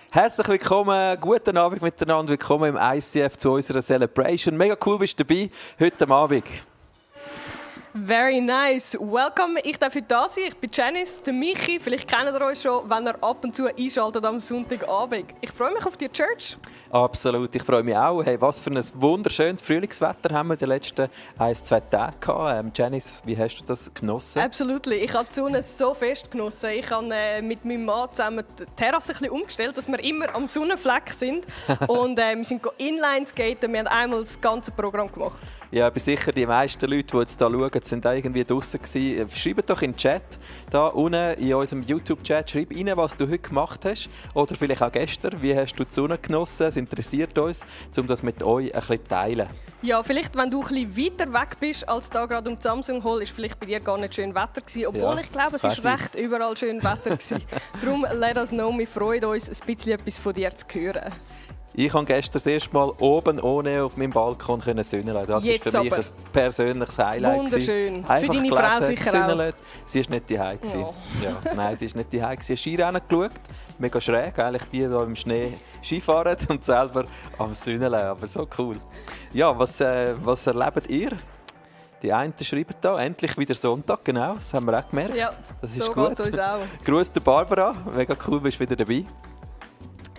Herzlich willkommen, guten Abend miteinander, willkommen im ICF zu unserer Celebration. Mega cool, bist du dabei heute Abend. Very nice. Welcome. Ich darf heute da sein. Ich bin Janice, der Michi. Vielleicht kennt ihr euch schon, wenn ihr ab und zu einschaltet am Sonntagabend. Ich freue mich auf die Church. Absolut, ich freue mich auch. Hey, was für ein wunderschönes Frühlingswetter haben wir die letzten 1-2 Tage gehabt. Janice, wie hast du das genossen? Absolut. Ich habe die Sonne so fest genossen. Ich habe mit meinem Mann zusammen die Terrasse ein bisschen umgestellt, dass wir immer am Sonnenfleck sind. Und wir sind Inline skaten. Wir haben einmal das ganze Programm gemacht. Ja, ich bin sicher, die meisten Leute, die jetzt hier schauen, sind irgendwie draussen gewesen. Schreibt doch in den Chat, da unten in unserem YouTube-Chat, schreib rein, was du heute gemacht hast. Oder vielleicht auch gestern. Wie hast du die Sonne genossen? Es interessiert uns, um das mit euch ein bisschen zu teilen. Ja, vielleicht, wenn du ein bisschen weiter weg bist als da gerade um die Samsung Hall, ist vielleicht bei dir gar nicht schön Wetter gewesen. Obwohl Ja, ich glaube, es ist recht überall schön Wetter gewesen. Darum, let us know, wir freuen uns, ein bisschen etwas von dir zu hören. Ich konnte gestern das erste Mal oben ohne auf meinem Balkon sonnenlegen. Das Jetzt ist für mich aber. ein persönliches Highlight. Wunderschön. Einfach Für deine gelesen, Frau sicher gesünnelt. Sie war nicht daheim. Oh. Ja, nein, sie war nicht daheim. Sie hat Skirennen geschaut. Mega schräg, eigentlich die hier im Schnee Skifahren und selber am Sonnenlegen. Aber so cool. Ja, was erlebt ihr? Die einen schreiben da, endlich wieder Sonntag, genau, das haben wir auch gemerkt. Ja, das ist so gut. geht's uns auch. Gruß der Barbara, mega cool, bist wieder dabei.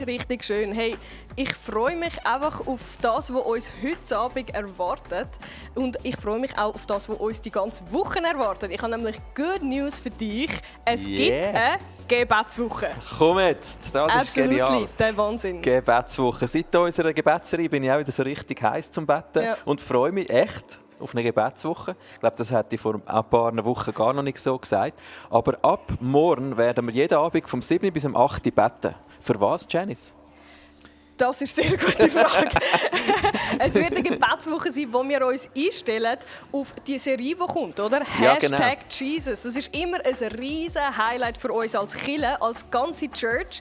Richtig schön. Hey, ich freue mich einfach auf das, was uns heute Abend erwartet. Und ich freue mich auch auf das, was uns die ganze Woche erwartet. Ich habe nämlich Good News für dich. Es gibt eine Gebetswoche. Komm jetzt, das ist genial. Der Wahnsinn. Gebetswoche. Seit unserer Gebetsserie bin ich auch wieder so richtig heiß zum Betten und freue mich echt auf eine Gebetswoche. Ich glaube, das hätte ich vor ein paar Wochen gar noch nicht so gesagt. Aber ab morgen werden wir jeden Abend vom 7 bis 8 beten. Für was, Janice? Das ist eine sehr gute Frage. Es wird eine Gebetswoche sein, wo wir uns einstellen auf die Serie, die kommt, oder? Ja, genau. #Jesus. Das ist immer ein riesen Highlight für uns als Kirche, als ganze Church.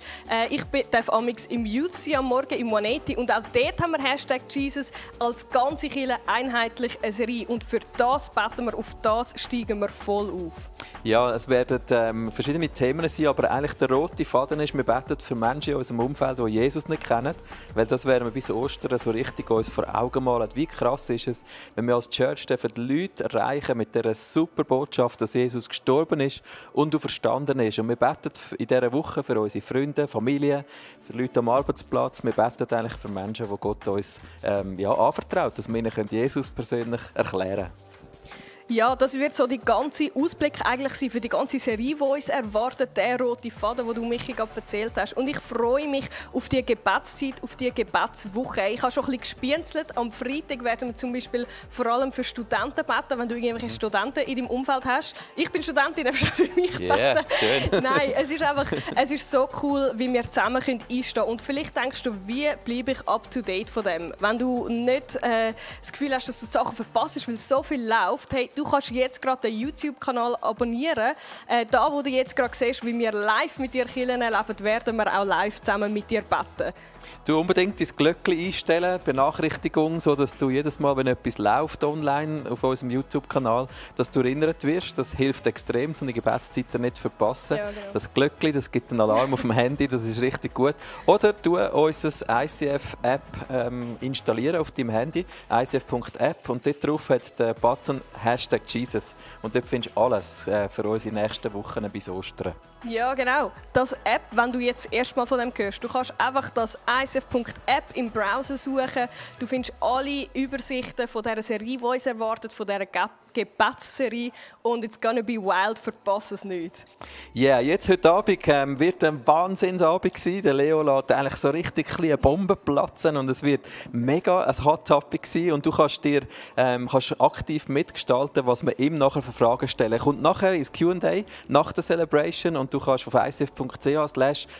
Ich darf amigs im Youth sein am Morgen im 180 und auch dort haben wir #Jesus als ganze Kirche einheitlich eine Serie. Und für das beten wir, auf das steigen wir voll auf. Ja, es werden verschiedene Themen sein, aber eigentlich der rote Faden ist, wir beten für Menschen in unserem Umfeld, die Jesus nicht kennen. Weil das werden wir bis Ostern so richtig uns vor Augen malen. Wie krass ist es, wenn wir als Church die Leute erreichen mit dieser super Botschaft, dass Jesus gestorben ist und auferstanden ist. Und wir beten in dieser Woche für unsere Freunde, Familie, für Leute am Arbeitsplatz. Wir beten eigentlich für Menschen, die Gott uns anvertraut, dass wir ihnen Jesus persönlich erklären können. Ja, das wird so die ganze Ausblick eigentlich sein für die ganze Serie, die uns erwartet, der rote Faden, den du Michi gerade erzählt hast. Und ich freue mich auf die Gebetszeit, auf die Gebetswoche. Ich habe schon ein bisschen gespienzelt. Am Freitag werden wir zum Beispiel vor allem für Studenten beten, wenn du irgendwelche Studenten in deinem Umfeld hast. Ich bin Studentin, darfst du für mich beten. Schön. Nein, es ist so cool, wie wir zusammen einstehen können. Und vielleicht denkst du, wie bleibe ich up to date von dem? Wenn du nicht das Gefühl hast, dass du die Sachen verpasst, weil so viel läuft, hey, du kannst jetzt gerade den YouTube-Kanal abonnieren. Da, wo du jetzt gerade siehst, wie wir live mit dir Kirchen erleben, werden wir auch live zusammen mit dir beten. Du unbedingt dein Glöckchen einstellen, Benachrichtigung, sodass du jedes Mal, wenn etwas läuft online auf unserem YouTube-Kanal, dass du erinnert wirst. Das hilft extrem, um die Gebetszeiten nicht zu verpassen. Ja, genau. Das Glöckchen, das gibt einen Alarm auf dem Handy, das ist richtig gut. Oder du unsere ICF-App installieren auf deinem Handy, icf.app, und dort drauf hat es den Button #Jesus. Und dort findest du alles für unsere nächsten Wochen bis Ostern. Ja, genau. Das App, wenn du jetzt erstmal von dem hörst, du kannst einfach das icf.app im Browser suchen. Du findest alle Übersichten von dieser Serie, die uns erwartet, von dieser Gebetsserie. Und it's gonna be wild, verpass es nicht. Ja, jetzt heute Abend wird ein Wahnsinnsabend sein. Der Leo lässt eigentlich so richtig eine Bombe platzen und es wird mega ein Hot Topic sein. Und du kannst kannst aktiv mitgestalten, was wir ihm nachher für Fragen stellen. Kommt nachher ins Q&A nach der Celebration und du kannst auf icf.ch/fragen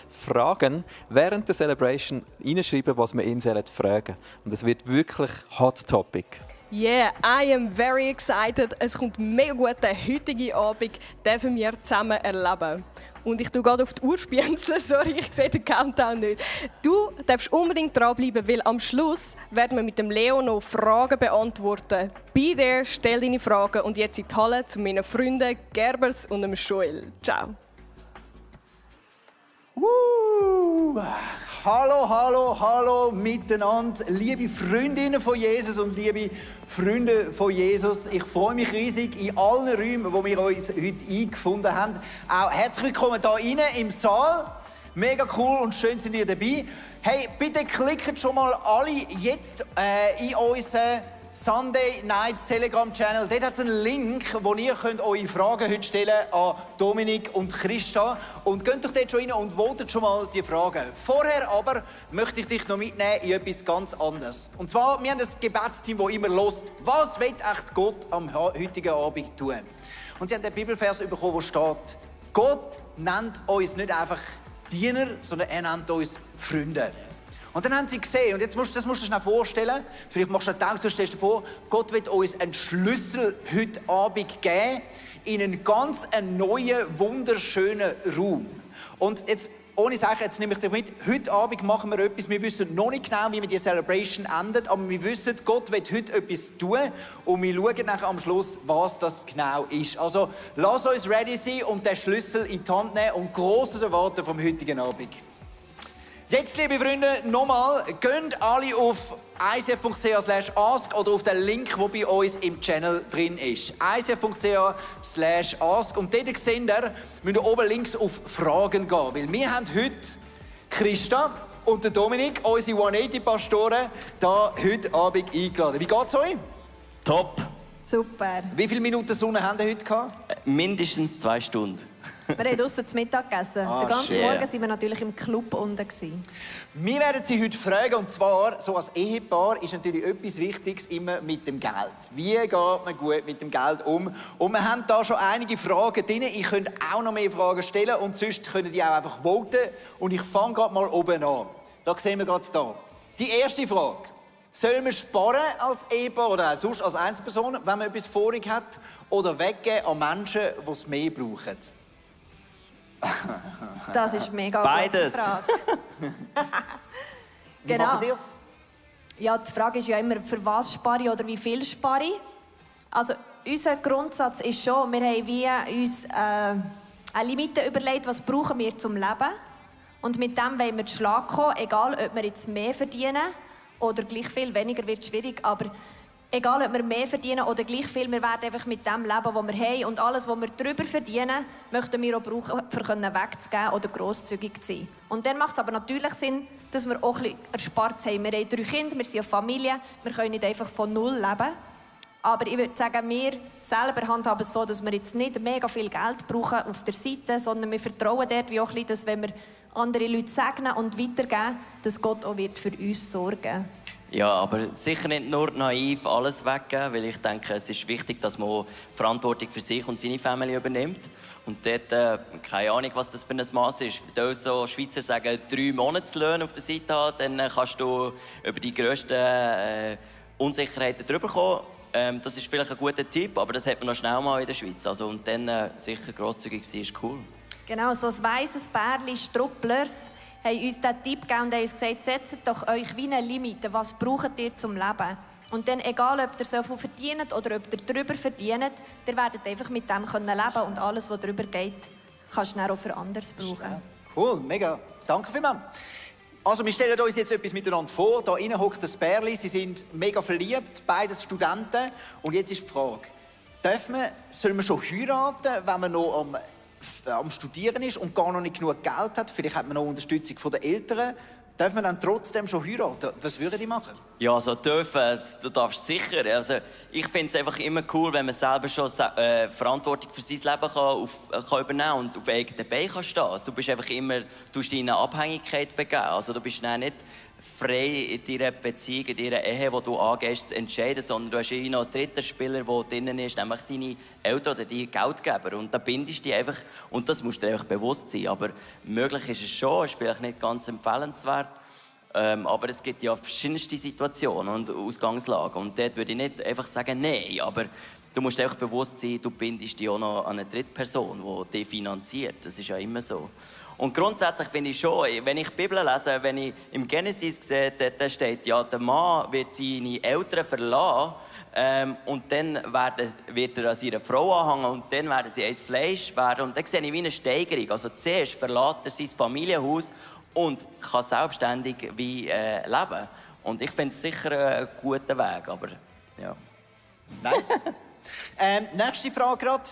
während der Celebration hineinschreiben, was wir ihn fragen sollen. Und es wird wirklich Hot Topic. Yeah, I am very excited. Es kommt mega gut, den heutigen Abend dürfen wir zusammen erleben. Und ich tue gerade auf die Uhr spienzeln, sorry, ich sehe den Countdown nicht. Du darfst unbedingt dranbleiben, weil am Schluss werden wir mit dem Leo noch Fragen beantworten. Be there, stell deine Fragen und jetzt in die Halle zu meinen Freunden Gerbers und dem Joel. Ciao. Hallo, hallo, hallo miteinander, liebe Freundinnen von Jesus und liebe Freunde von Jesus. Ich freue mich riesig in allen Räumen, wo wir uns heute eingefunden haben. Auch herzlich willkommen hier rein im Saal. Mega cool und schön sind ihr dabei. Hey, bitte klickt schon mal alle jetzt in unseren Sunday Night Telegram Channel. Dort hat es einen Link, wo ihr könnt eure Fragen heute stellen an Dominik und Christa. Und geht doch dort schon rein und votet schon mal die Fragen. Vorher aber möchte ich dich noch mitnehmen in etwas ganz anderes. Und zwar, wir haben ein Gebetsteam, das immer hört, was will echt Gott am heutigen Abend tun? Und sie haben den Bibelvers bekommen, wo steht, Gott nennt uns nicht einfach Diener, sondern er nennt uns Freunde. Und dann haben sie gesehen, und das musst du dir schnell vorstellen, vielleicht machst du einen Tag, stellst du dir vor, Gott wird uns einen Schlüssel heute Abend geben in einen ganz neuen, wunderschönen Raum. Und jetzt, ohne Sache, jetzt nehme ich dich mit, heute Abend machen wir etwas, wir wissen noch nicht genau, wie wir die Celebration endet, aber wir wissen, Gott wird heute etwas tun und wir schauen nachher am Schluss, was das genau ist. Also, lass uns ready sein und den Schlüssel in die Hand nehmen und Grosses erwarten vom heutigen Abend. Jetzt, liebe Freunde, nochmal, geht alle auf icf.ch/ask oder auf den Link, der bei uns im Channel drin ist. icf.ch/ask. Und dort seht ihr, müsst ihr oben links auf Fragen gehen. Weil wir haben heute Christa und den Dominik, unsere 180-Pastoren, hier heute Abend eingeladen. Wie geht's euch? Top. Super. Wie viele Minuten Sonne haben ihr heute gehabt? Mindestens 2 Stunden. Wir haben draussen zu Mittag gegessen. Den ganzen shit. Morgen waren wir natürlich im Club unten. Wir werden Sie heute fragen, und zwar, so als Ehepaar ist natürlich etwas Wichtiges immer mit dem Geld. Wie geht man gut mit dem Geld um? Und wir haben da schon einige Fragen drin. Ich könnte auch noch mehr Fragen stellen und sonst können die auch einfach voten. Und ich fange gerade mal oben an. Da sehen wir gerade da. Die erste Frage. Soll man sparen als Ehepaar oder auch sonst als Einzelperson, wenn man etwas vorig hat, oder weggeben an Menschen, die es mehr brauchen? Das ist mega Beides. gute Frage. Wie Genau. macht ihr es? Ja, die Frage ist ja immer, für was spare ich oder wie viel spare ich? Also, unser Grundsatz ist schon, wir haben wie uns eine Limite überlegt, was brauchen wir zum Leben. Und mit dem wollen wir den Schlag kommen, egal ob wir jetzt mehr verdienen oder gleich viel, weniger wird schwierig, aber egal ob wir mehr verdienen oder gleich viel, wir werden einfach mit dem leben, was wir haben. Und alles, was wir darüber verdienen, möchten wir auch brauchen, um wegzugeben oder grosszügig zu sein. Und dann macht es aber natürlich Sinn, dass wir auch ein bisschen erspart haben. Wir haben 3 Kinder, wir sind eine Familie, wir können nicht einfach von null leben. Aber ich würde sagen, wir selber handhaben es so, dass wir jetzt nicht mega viel Geld brauchen auf der Seite, sondern wir vertrauen dort wie auch ein bisschen, dass wenn wir andere Leute segnen und weitergeben, dass Gott auch wird für uns sorgen. Ja, aber sicher nicht nur naiv alles weggeben, weil ich denke, es ist wichtig, dass man Verantwortung für sich und seine Familie übernimmt. Und dort, keine Ahnung, was das für ein Maß ist. Wenn so Schweizer sagen, 3 Monatslöhne auf der Seite haben, dann kannst du über die grössten Unsicherheiten drüber kommen. Das ist vielleicht ein guter Tipp, aber das hat man noch schnell mal in der Schweiz. Also, und dann sicher grosszügig sein, ist cool. Genau, so ein weisses Bärli Strupplers haben uns diesen Tipp gegeben und haben uns gesagt, setzt doch euch wie eine Limite, was braucht ihr zum Leben? Und dann, egal ob ihr so viel verdient oder ob ihr darüber verdient, ihr werdet einfach mit dem leben können und alles, was darüber geht, kannst du dann auch für anderes brauchen. Cool, mega. Danke vielmals. Also, wir stellen uns jetzt etwas miteinander vor. Da innen hockt das Bärli. Sie sind mega verliebt, beides Studenten. Und jetzt ist die Frage, soll man schon heiraten, wenn man noch am Studieren ist und gar noch nicht genug Geld hat? Vielleicht hat man noch Unterstützung von den Eltern. Darf man dann trotzdem schon heiraten? Was würden die machen? Ja, also dürfen, du darfst sicher. Also, ich finde es einfach immer cool, wenn man selber schon Verantwortung für sein Leben kann übernehmen und auf eigenen Beinen kann stehen. Du bist einfach immer, du hast deine Abhängigkeit begeben. Also du bist dann nicht frei in deiner Beziehung, in deiner Ehe, die du angehst, zu entscheiden, sondern du hast irgendwie noch einen dritten Spieler, der drinnen ist, nämlich deine Eltern oder deine Geldgeber. Und da bindest du dich einfach, und das musst du dir einfach bewusst sein. Aber möglich ist es schon, ist vielleicht nicht ganz empfehlenswert. Aber es gibt ja verschiedenste Situationen und Ausgangslagen. Und dort würde ich nicht einfach sagen, nein, aber du musst einfach bewusst sein, du bindest dich auch noch an eine dritte Person, die dich finanziert. Das ist ja immer so. Und grundsätzlich finde ich schon, wenn ich die Bibel lese, wenn ich im Genesis sehe, dort steht, ja, der Mann wird seine Eltern verlassen und dann wird er an seiner Frau anhängen und dann werden sie eins Fleisch werden. Und dann sehe ich wie eine Steigerung. Also zuerst verlässt er sein Familienhaus und kann selbstständig wie, leben. Und ich finde es sicher einen guten Weg, aber ja. Nice. Nächste Frage gerade.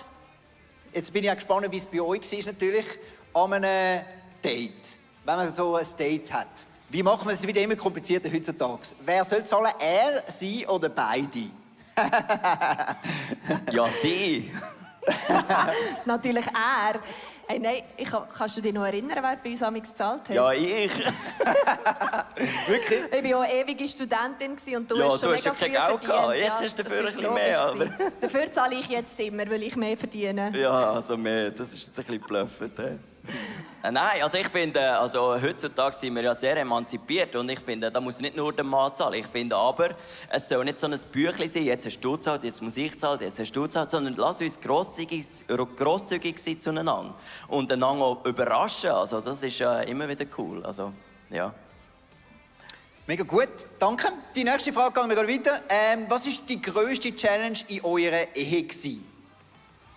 Jetzt bin ich auch gespannt, wie es bei euch war natürlich. An einem Date, wenn man so ein Date hat. Wie machen wir es? Es wird immer komplizierter heutzutage. Wer soll zahlen? Er, sie oder beide? Ja, sie. Natürlich er. Hey, nein, kannst du dich noch erinnern, wer bei uns amigs gezahlt hat? Ja, ich. Wirklich? Ich war auch eine ewige Studentin und du Ja, hast schon du hast mega ja früh kein Geld verdient. gehabt. Jetzt Ja, hast du das dafür ist ein bisschen mehr, logisch aber- gewesen. Dafür zahle ich jetzt immer, weil ich mehr verdiene. Ja, also mehr. Das ist jetzt ein bisschen blöffend. Nein, also ich finde, also heutzutage sind wir ja sehr emanzipiert und ich finde, da muss nicht nur der Mann zahlen. Ich finde aber, es soll nicht so ein Büchlein sein, jetzt hast du gezahlt, jetzt muss ich zahlen, jetzt hast du gezahlt, sondern lass uns grosszügig sein zueinander und einander auch überraschen. Also das ist ja immer wieder cool. Also, ja. Mega gut, danke. Die nächste Frage gehen wir gerade weiter. Was war die grösste Challenge in eurer Ehe gewesen?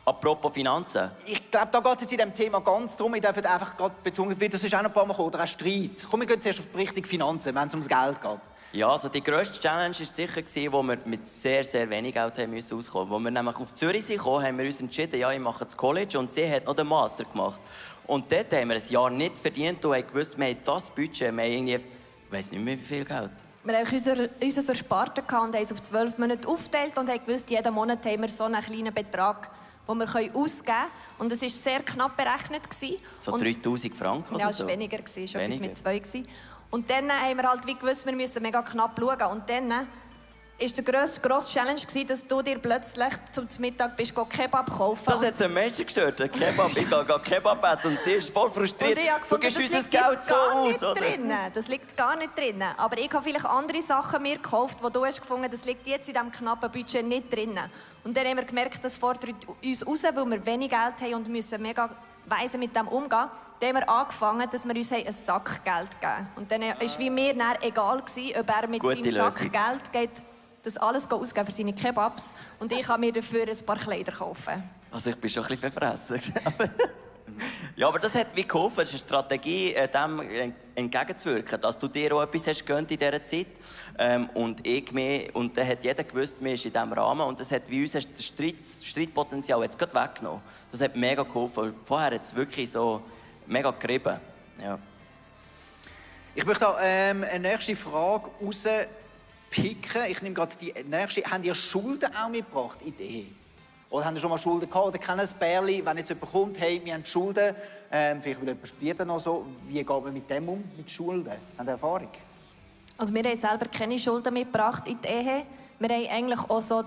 Apropos Finanzen. Ich glaube, da geht es jetzt in diesem Thema ganz drum. Ich darf einfach gerade bezogen, das ist auch noch ein paar Mal gekommen, oder auch Streit. Komm, wir gehen zuerst auf die Richtung Finanzen, wenn es ums Geld geht. Ja, also die grösste Challenge war sicher, wo wir mit sehr, sehr wenig Geld haben müssen auskommen. Als wir nämlich auf Zürich sind, haben wir uns entschieden, ja, ich mache das College und sie hat noch den Master gemacht. Und dort haben wir ein Jahr nicht verdient und haben gewusst, wir haben das Budget, wir haben irgendwie, ich weiss nicht mehr, wie viel Geld. Wir haben unser Ersparten und haben es auf 12 Monate aufgeteilt und haben gewusst, jeden Monat haben wir so einen kleinen Betrag, den wir ausgeben können. Und es war sehr knapp berechnet. So und 3000 Franken oder ja, es so? war weniger, es war etwas Weniger. mit 2. Und dann haben wir halt wie gewusst, wir müssen mega knapp schauen. Und dann war die grosse Challenge, dass du dir plötzlich zum Mittag bist, Kebab kaufen. Das hat einen Menschen gestört, ein Kebab. Ich gehe Kebab essen und sie ist voll frustriert. Und ich habe Du gefunden, gibst das uns liegt das Geld jetzt so gar aus, nicht oder? drin. Das liegt gar nicht drin. Aber ich habe vielleicht andere Sachen mir gekauft, wo du hast gefunden, das liegt jetzt in diesem knappen Budget nicht drin. Und dann haben wir gemerkt, das fordert uns raus, weil wir wenig Geld haben und müssen mega weise mit dem umgehen. Dann haben wir angefangen, dass wir uns einen Sack Geld geben. Und dann war wie mir dann egal, ob er mit Gute seinem Sack Lösung. Geld geht, das alles ausgeben für seine Kebabs. Und ich kann mir dafür ein paar Kleider kaufen. Also ich bin schon ein bisschen verfressen. Ja, aber das hat wie geholfen. Es ist eine Strategie, dem entgegenzuwirken, dass du dir auch etwas hast gönnt in dieser Zeit. Und ich mehr. Und dann hat jeder gewusst, mir ist in diesem Rahmen. Und das hat wie uns das Streitpotenzial jetzt gerade weggenommen. Das hat mega geholfen. Vorher hat es wirklich so mega gerieben. Ja. Ich möchte da eine nächste Frage rauspicken. Ich nehme gerade die nächste. Habt ihr Schulden auch mitgebracht in die Ehe? Oder habt ihr schon mal Schulden gehabt? Oder kennen ein Bärli, wenn jetzt jemand kommt, hey, wir haben Schulden, vielleicht will jemand studieren noch so. Wie geht man mit dem um, mit Schulden? Habt ihr Erfahrung? Also wir haben selber keine Schulden mitgebracht in die Ehe. Wir haben eigentlich auch so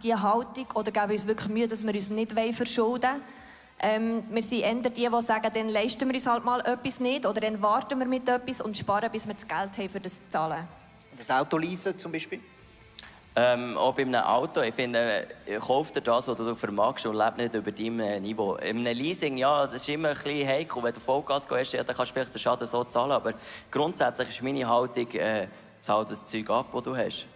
die Haltung, oder geben uns wirklich Mühe, dass wir uns nicht verschulden wollen. Wir sind eher die sagen, dann leisten wir uns halt mal etwas nicht oder dann warten wir mit etwas und sparen, bis wir das Geld haben, für das zu zahlen. Das Auto leasen zum Beispiel? Auch bei einem Auto, ich finde, kauf dir das, was du vermagst und lebe nicht über deinem Niveau. In einem Leasing, ja, das ist immer ein bisschen heikel. Wenn du Vollgas gehst, ja, dann kannst du vielleicht den Schaden so zahlen. Aber grundsätzlich ist meine Haltung, zahl das Zeug ab, das du hast.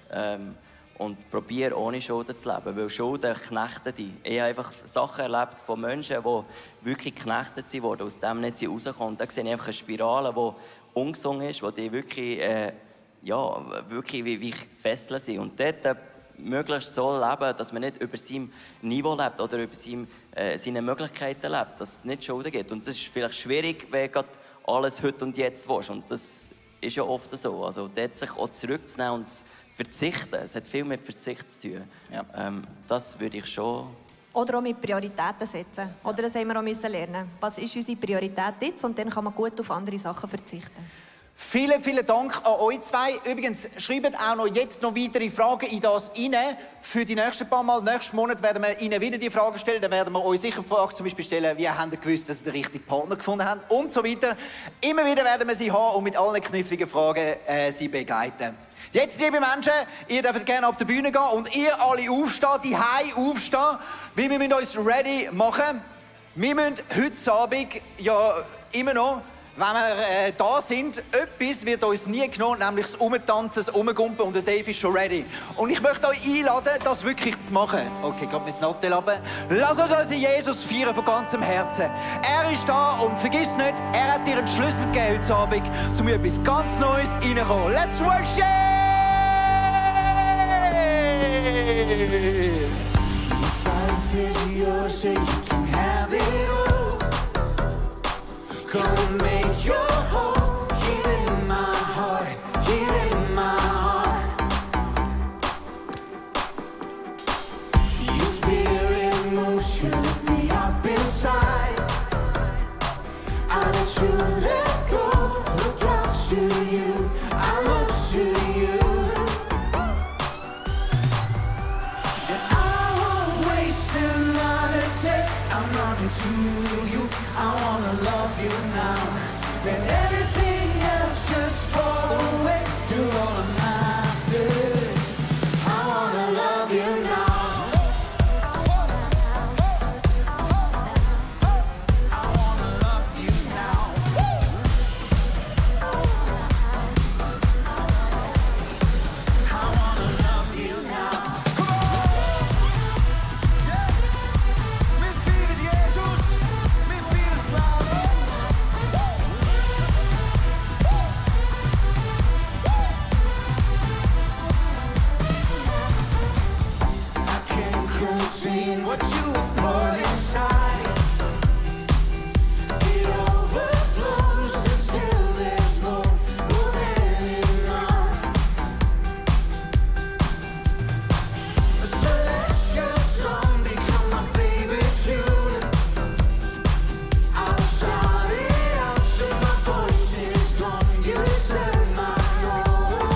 Und probier ohne Schulden zu leben, weil Schulden knechten dich. Ich habe einfach Sachen erlebt von Menschen, die wirklich geknechtet wurden, aus dem nicht rauskommen. Da sehe ich einfach eine Spirale, die ungesund ist, die dich wirklich... ja, wirklich wie Fesseln sind. Und dort möglichst so leben, dass man nicht über seinem Niveau lebt oder über seine Möglichkeiten lebt, dass es nicht Schulden gibt. Und das ist vielleicht schwierig, wenn du alles heute und jetzt willst. Und das ist ja oft so. Also dort sich auch zurückzunehmen und zu verzichten. Es hat viel mit Verzicht zu tun. Ja. Das würde ich schon... Oder auch mit Prioritäten setzen. Oder das haben wir auch lernen. Was ist unsere Priorität jetzt? Und dann kann man gut auf andere Sachen verzichten. Vielen, vielen Dank an euch zwei. Übrigens, schreibt auch noch jetzt noch weitere Fragen in das rein. Für die nächsten paar Mal. Nächsten Monat werden wir Ihnen wieder die Fragen stellen. Dann werden wir euch sicher Fragen zum Beispiel stellen, wie habt ihr gewusst, dass ihr den richtigen Partner gefunden habt und so weiter. Immer wieder werden wir sie haben und mit allen kniffligen Fragen sie begleiten. Jetzt, liebe Menschen, ihr dürft gerne auf die Bühne gehen und ihr alle aufstehen, die Hause aufstehen, weil wir müssen uns ready machen. Wir müssen heute Abend ja immer noch, wenn wir da sind, etwas wird uns nie genommen, nämlich das Umtanzen, das Umgumpen und der Dave ist schon ready. Und ich möchte euch einladen, das wirklich zu machen. Okay, gerade mein Nattel runter. Lasst uns unseren Jesus feiern von ganzem Herzen. Er ist da und vergiss nicht, er hat dir einen Schlüssel gegeben heute Abend, um etwas ganz Neues reinzukommen. Let's worship! This life is yours, so you can have it all. Come and make your home here in my you. I wanna love you now. Let everything else just fall away. You're all I'm after. I wanna love you now. Seeing what you have put inside, it overflows until there's more than enough. A celestial song become my favorite tune. I'll shout it out till my voice is gone. You set my own.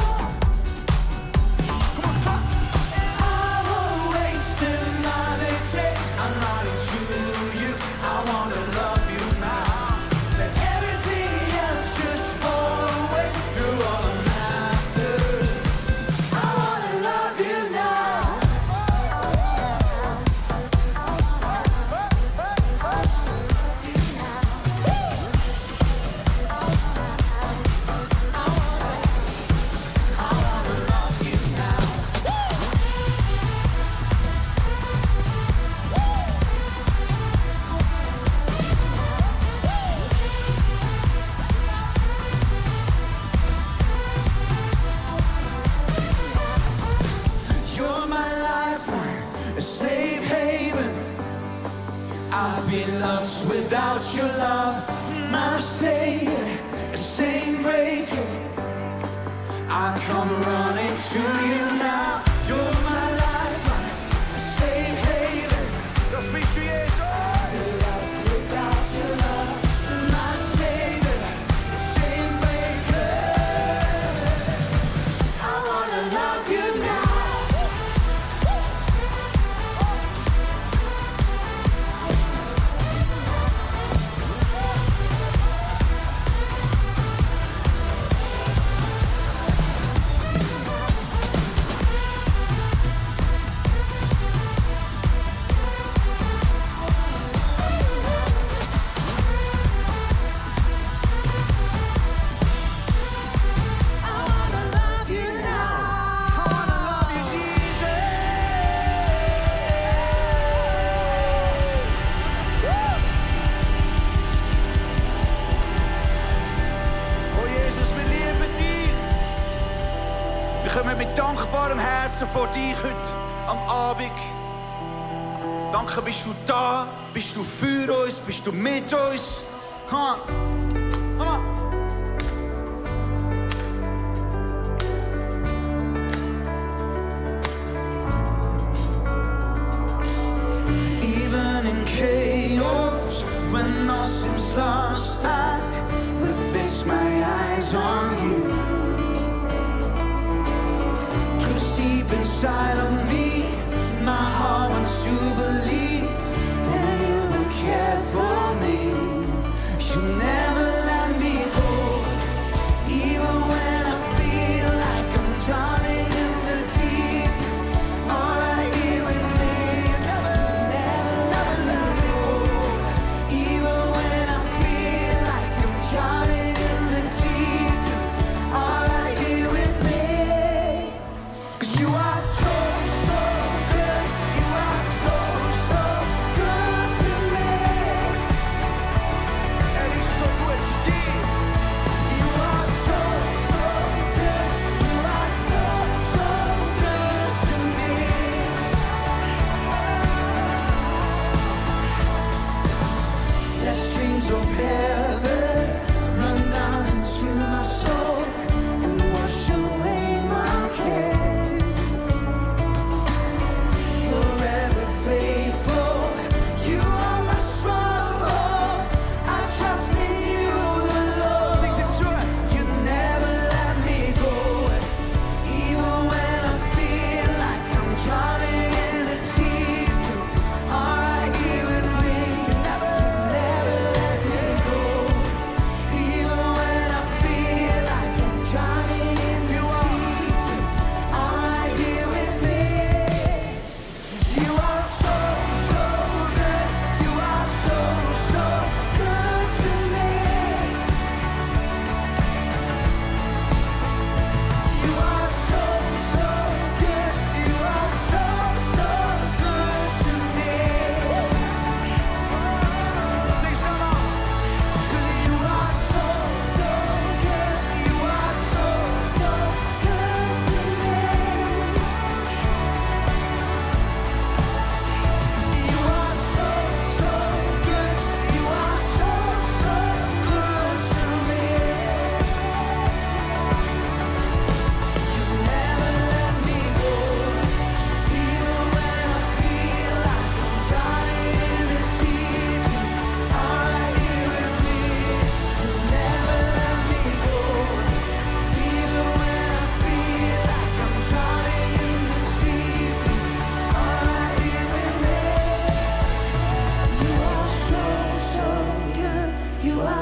I won't waste it. I'm not into you. I wanna love you now. Let everything else just fall away. You're all I'm after. I wanna love you now. You're my lifeline, a safe haven. I've been lost without your love. My savior, a chain breaker. I come running to you now. You're my lifeline, a safe haven. Lost without your love. My savior, a chain breaker. I wanna love you now. Wir kommen mit dankbarem Herzen vor dich heute am Abend. Danke, bist du da, bist du für uns, bist du mit uns. Come on. Come on. Even in chaos, when all seems lost, I will fix my eyes on you. Deep inside of me, my heart wants to believe that you will care for me. You never let me go, even when I feel like I'm drowning in the deep. All right here with me, never let me go, even when I feel like I'm drowning in the deep. All right here with me. You are so, so good. You are so, so good to me. And he's so good to you. You are so, so good. You are so, so good to me. Let streams of heaven run down into my soul and wash away my cares. Forever faithful, you are my stronghold. I trust in you, the Lord. You never let me go, even when I feel like I'm drowning in the deep. You are right here with me. You never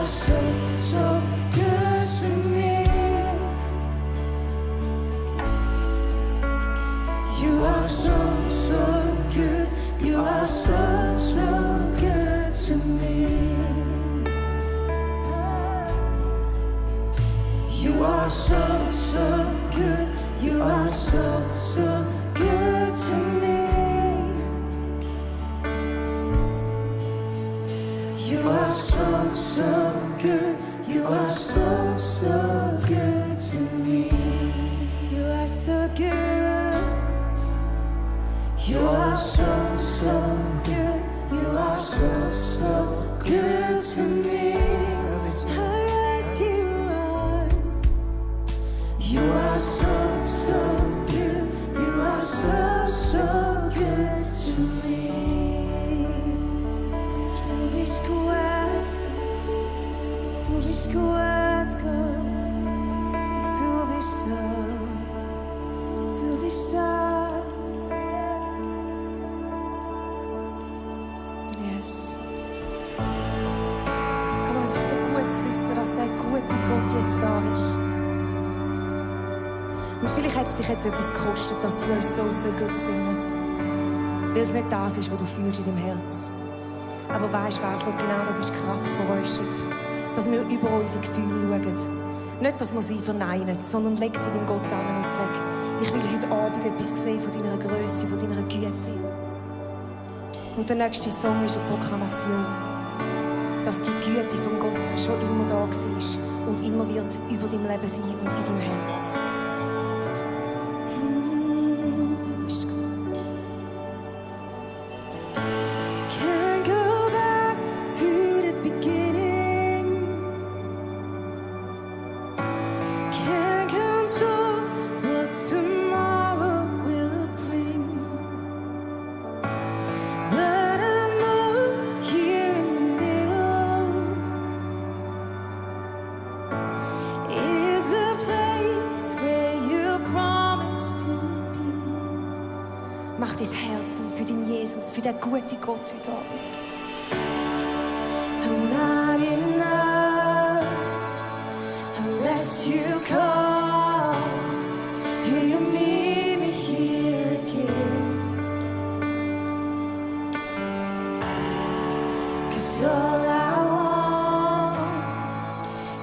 so, so good to me. You are so, so good. You are so, so good to me. You are so, so good. You are so, so good to me. You are so, so good. You are so, so good to me. You are so good. You are so, so good. You are so, so good to me. Yes, you are. You are so, so good. You are so, so good to me. Du bist gut, Gott. Du bist gut, Gott. Du bist da. Du bist da. Yes. Komm, es ist so gut zu wissen, dass der gute Gott jetzt da ist. Und vielleicht hat es dich jetzt etwas gekostet, dass wir so, so gut singen. Weil es nicht das ist, was du fühlst in deinem Herz. Aber weißt du was, genau das ist die Kraft von Worship. Dass wir über unsere Gefühle schauen. Nicht, dass wir sie verneinen, sondern leg sie dem Gott an und sag, ich will heute Abend etwas sehen von deiner Größe, von deiner Güte. Und der nächste Song ist eine Proklamation, dass die Güte von Gott schon immer da war und immer wird über dein Leben sein und in deinem Herz. Can't go back to the beginning. Can't control what tomorrow will bring. But I know here in the middle is a place where you promised to be. Mach dein Herz auf für den Jesus, für den guten Gott heute Abend. I'm not enough unless you call. Will you meet me here again? 'Cause all I want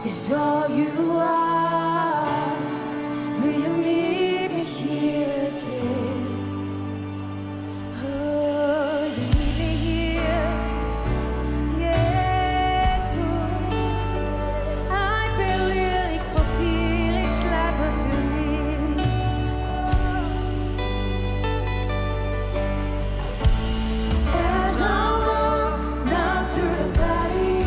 is all you are. Will you meet me here again? Oh, you meet me here, Jesus. Ich bin willig vor dir, ich lebe für mich. As I walk now through the valley,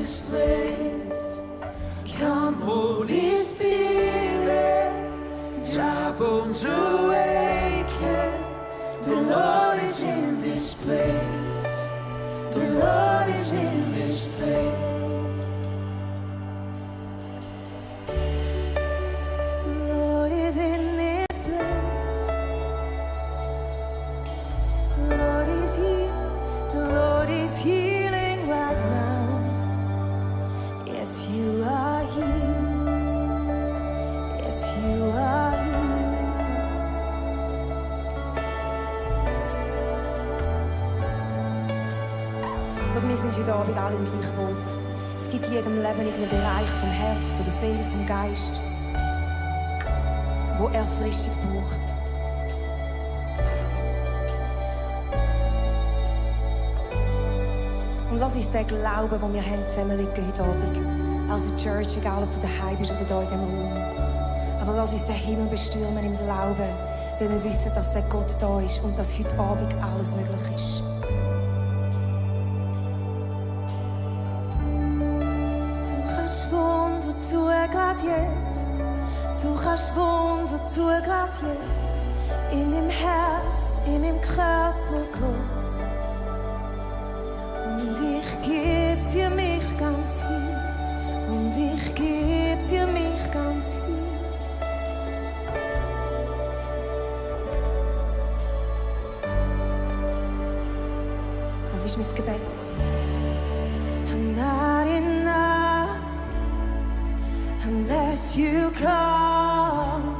this place. Come, Holy Spirit, dry bones awaken. The Lord is in this place. The Lord is in this place. The Lord is in this place. The Lord is here. The Lord is healing right now. Yes, you are here. Yes, you are here. Wir sind heute Abend alle im gleichen Boot. Es gibt in jedem Leben einen Bereich vom Herz, von der Seele, vom Geist, wo Erfrischung braucht. Und lass uns den Glauben, den wir haben, zusammenlegen heute Abend. Als Church, egal ob du daheim bist oder hier in diesem Raum. Aber lass uns den Himmel bestürmen im Glauben, weil wir wissen, dass der Gott da ist und dass heute Abend alles möglich ist. Wunder tun grad jetzt. Du kannst Wunder tun grad jetzt. In meinem Herz, in meinem Körper, Gott. Und ich geb dir mich ganz hin. Und ich geb dir mich ganz hin. Das ist mein Gebet. I'm not enough unless you come.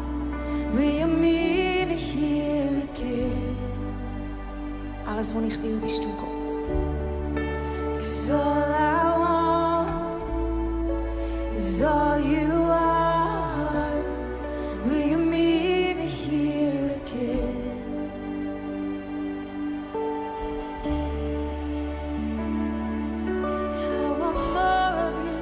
Will you meet me here again? Alles, was ich will, bist du, Gott. 'Cause all I want is all you are. Will you meet me here again? I want more of you.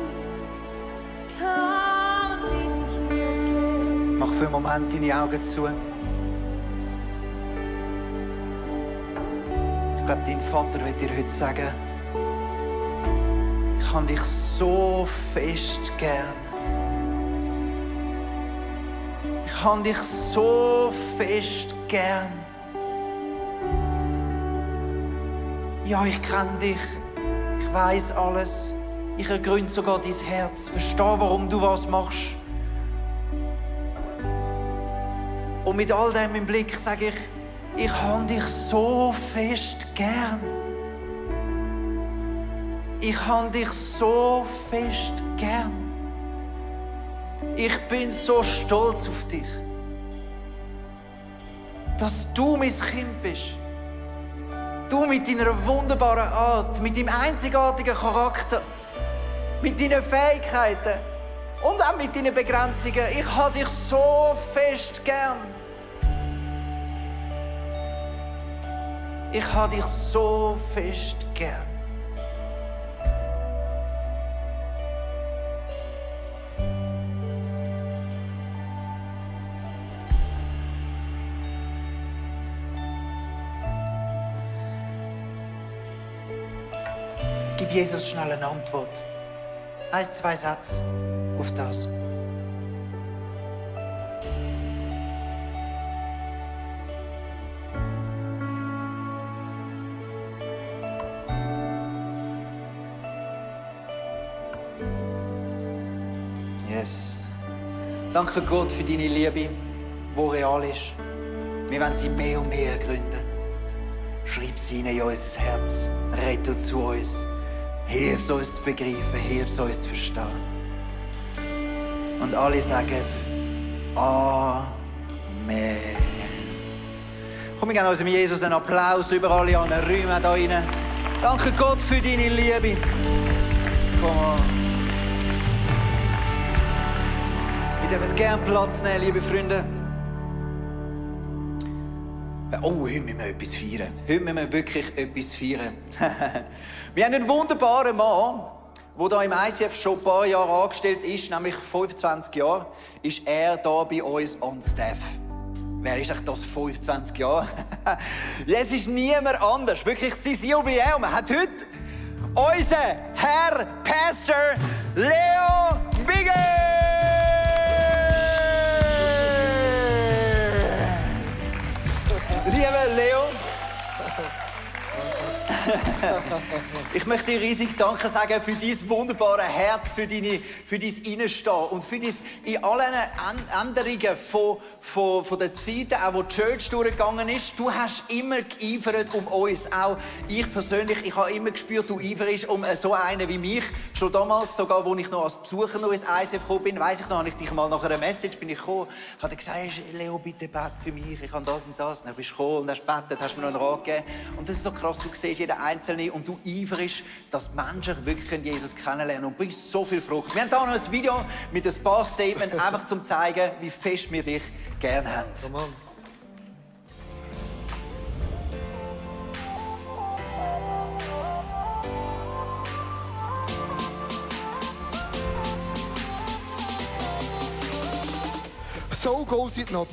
Come and meet me here again. Mach für einen Moment deine Augen zu. Ich glaube, dein Vater wird dir heute sagen, ich habe dich so fest gern. Ich habe dich so fest gern. Ja, ich kenne dich. Ich weiß alles. Ich ergründe sogar dein Herz. Verstehe, warum du was machst. Und mit all dem im Blick sage ich habe dich so fest gern. Ich habe dich so fest gern. Ich bin so stolz auf dich, dass du mein Kind bist. Du mit deiner wunderbaren Art, mit deinem einzigartigen Charakter, mit deinen Fähigkeiten und auch mit deinen Begrenzungen. Ich habe dich so fest gern. Ich habe dich so fest gern. Gib Jesus schnell eine Antwort. 1, 2 Sätze auf das. Yes. Danke Gott für deine Liebe, die real ist. Wir wollen sie mehr und mehr ergründen. Schreib sie in unser Herz. Rette zu uns. Hilf uns zu begreifen, hilf uns zu verstehen. Und alle sagen Amen. Komm, wir geben unserem Jesus einen Applaus über alle anderen Räume hier rein. Danke Gott für deine Liebe. Komm on. Wir dürfen gerne Platz nehmen, liebe Freunde. Oh, heute müssen wir etwas feiern. Heute müssen wir wirklich etwas feiern. Wir haben einen wunderbaren Mann, der hier im ICF schon ein paar Jahre angestellt ist, nämlich 25 Jahre, ist er hier bei uns on staff. Wer ist das 25 Jahre? Ja, es ist niemand anders. Wirklich sein Jubiläum. Er hat heute unseren Herr Pastor Mr. Leo Bigger! Lieber Leo, ich möchte dir riesig Danke sagen für dein wunderbare Herz, für dein Innenstehen und für dein in allen Änderungen von den Zeiten, auch wo die Church durchgegangen ist. Du hast immer geeifert um uns. Auch ich persönlich, ich habe immer gespürt, du eiferst um so einen wie mich. Schon damals, sogar als ich noch als Besucher noch ins ICF gekommen bin, weiss ich noch, habe ich dich mal nach einer Message gekommen. Ich habe dir gesagt, Leo, bitte bete für mich, ich habe das und das. Und dann bist du gekommen und hast gebetet, hast mir noch einen Rat gegeben. Und das ist so krass, du siehst jeden Einzelnen und du eiferst, dass Menschen wirklich Jesus kennenlernen und bringst so viel Frucht. Wir haben hier noch ein Video mit ein paar Statements, einfach um zu zeigen, wie fest wir dich gerne haben. Come on. So goes it not.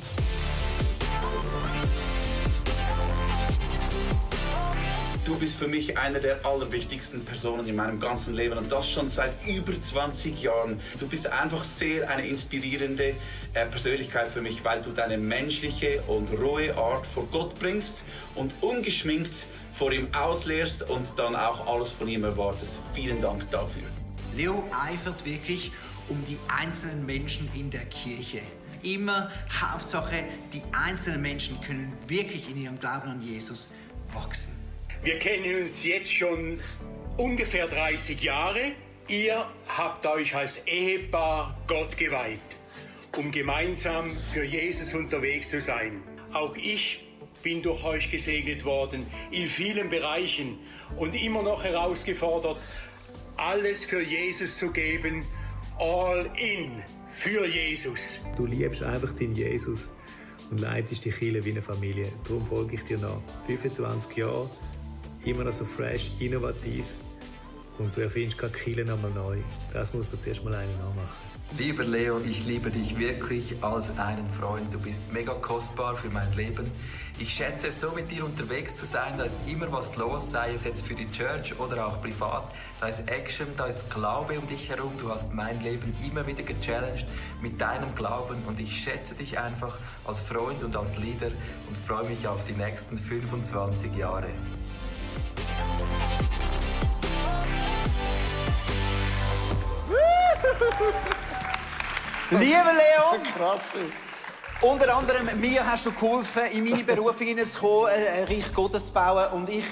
Du bist für mich eine der allerwichtigsten Personen in meinem ganzen Leben und das schon seit über 20 Jahren. Du bist einfach sehr eine inspirierende Persönlichkeit für mich, weil du deine menschliche und rohe Art vor Gott bringst und ungeschminkt vor ihm auslehrst und dann auch alles von ihm erwartest. Vielen Dank dafür. Leo eifert wirklich um die einzelnen Menschen in der Kirche. Immer Hauptsache, die einzelnen Menschen können wirklich in ihrem Glauben an Jesus wachsen. Wir kennen uns jetzt schon ungefähr 30 Jahre. Ihr habt euch als Ehepaar Gott geweiht, um gemeinsam für Jesus unterwegs zu sein. Auch ich bin durch euch gesegnet worden in vielen Bereichen und immer noch herausgefordert, alles für Jesus zu geben, all in für Jesus. Du liebst einfach den Jesus und leitest die Kirche wie eine Familie. Darum folge ich dir nach. 25 Jahre, immer noch so fresh, innovativ und du erfindest keine Kirche nochmal neu. Das musst du zuerst mal eine nachmachen. Lieber Leo, ich liebe dich wirklich als einen Freund. Du bist mega kostbar für mein Leben. Ich schätze es so, mit dir unterwegs zu sein. Da ist immer was los, sei es jetzt für die Church oder auch privat. Da ist Action, da ist Glaube um dich herum. Du hast mein Leben immer wieder gechallenged mit deinem Glauben. Und ich schätze dich einfach als Freund und als Leader und freue mich auf die nächsten 25 Jahre. Lieber Leo, Krass. unter anderem mir hast du geholfen, in meine Berufung hineinzukommen, ein Reich Gottes zu bauen. Und ich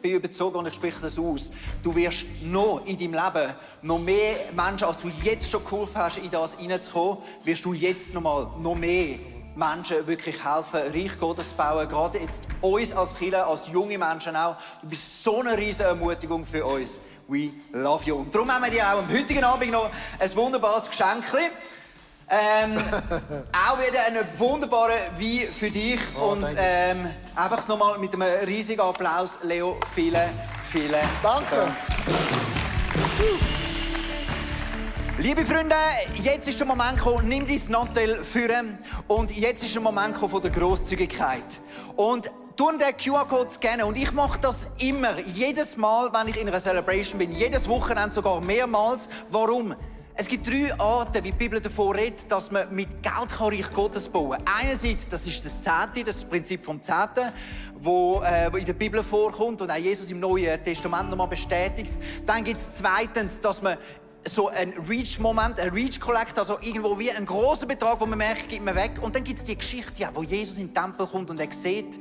bin überzeugt und ich spreche das aus. Du wirst noch in deinem Leben noch mehr Menschen, als du jetzt schon geholfen hast, in das hineinzukommen, wirst du jetzt noch mehr Menschen wirklich helfen, Reich Gottes zu bauen. Gerade jetzt uns als Kirche, als junge Menschen auch. Du bist so eine riesige Ermutigung für uns. We love you. Und darum haben wir dir auch am heutigen Abend noch ein wunderbares Geschenk. Auch wieder einen wunderbaren Wein für dich. Oh, und einfach nochmal mit einem riesigen Applaus, Leo, vielen Danke. Dank. Liebe Freunde, jetzt ist der Moment gekommen, nimm dein Nattel führen. Und jetzt ist der Moment gekommen von der Grosszügigkeit. Und tun den QR-Code scannen. Und ich mache das immer, jedes Mal, wenn ich in einer Celebration bin, jedes Wochenende sogar mehrmals. Warum? Es gibt 3 Arten, wie die Bibel davon redet, dass man mit Geld Reich Gottes bauen kann. Einerseits, das ist das Zehnte, das ist das Prinzip vom Zehnten, wo in der Bibel vorkommt und auch Jesus im Neuen Testament nochmal bestätigt. Dann gibt es zweitens, dass man so ein Reach-Moment, ein Reach-Collect, also irgendwo wie ein grosser Betrag, wo man merkt, gibt man weg. Und dann gibt es die Geschichte, ja, wo Jesus in den Tempel kommt und er sieht,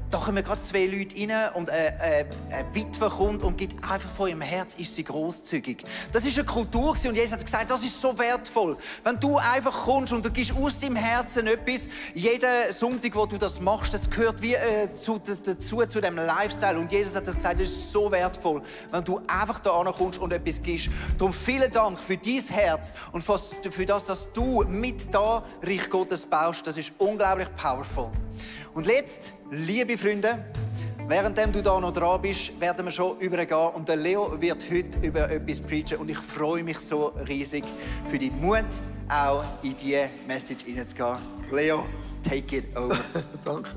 da kommen gerade 2 Leute rein und eine Witwe kommt und gibt einfach von ihrem Herz, ist sie grosszügig. Das ist eine Kultur und Jesus hat gesagt, das ist so wertvoll. Wenn du einfach kommst und du gibst aus deinem Herzen etwas, jeden Sonntag, wo du das machst, das gehört wie dazu zu dem Lifestyle. Und Jesus hat das gesagt, das ist so wertvoll, wenn du einfach da ankommst und etwas gibst. Darum vielen Dank für dein Herz und für das, dass du mit da Reich Gottes baust. Das ist unglaublich powerful. Und jetzt, liebe Freunde, während du da noch dran bist, werden wir schon übergehen. Und der Leo wird heute über etwas preachen. Und ich freue mich so riesig für deinen Mut, auch in diese Message hineinzugehen. Leo, take it over. Danke.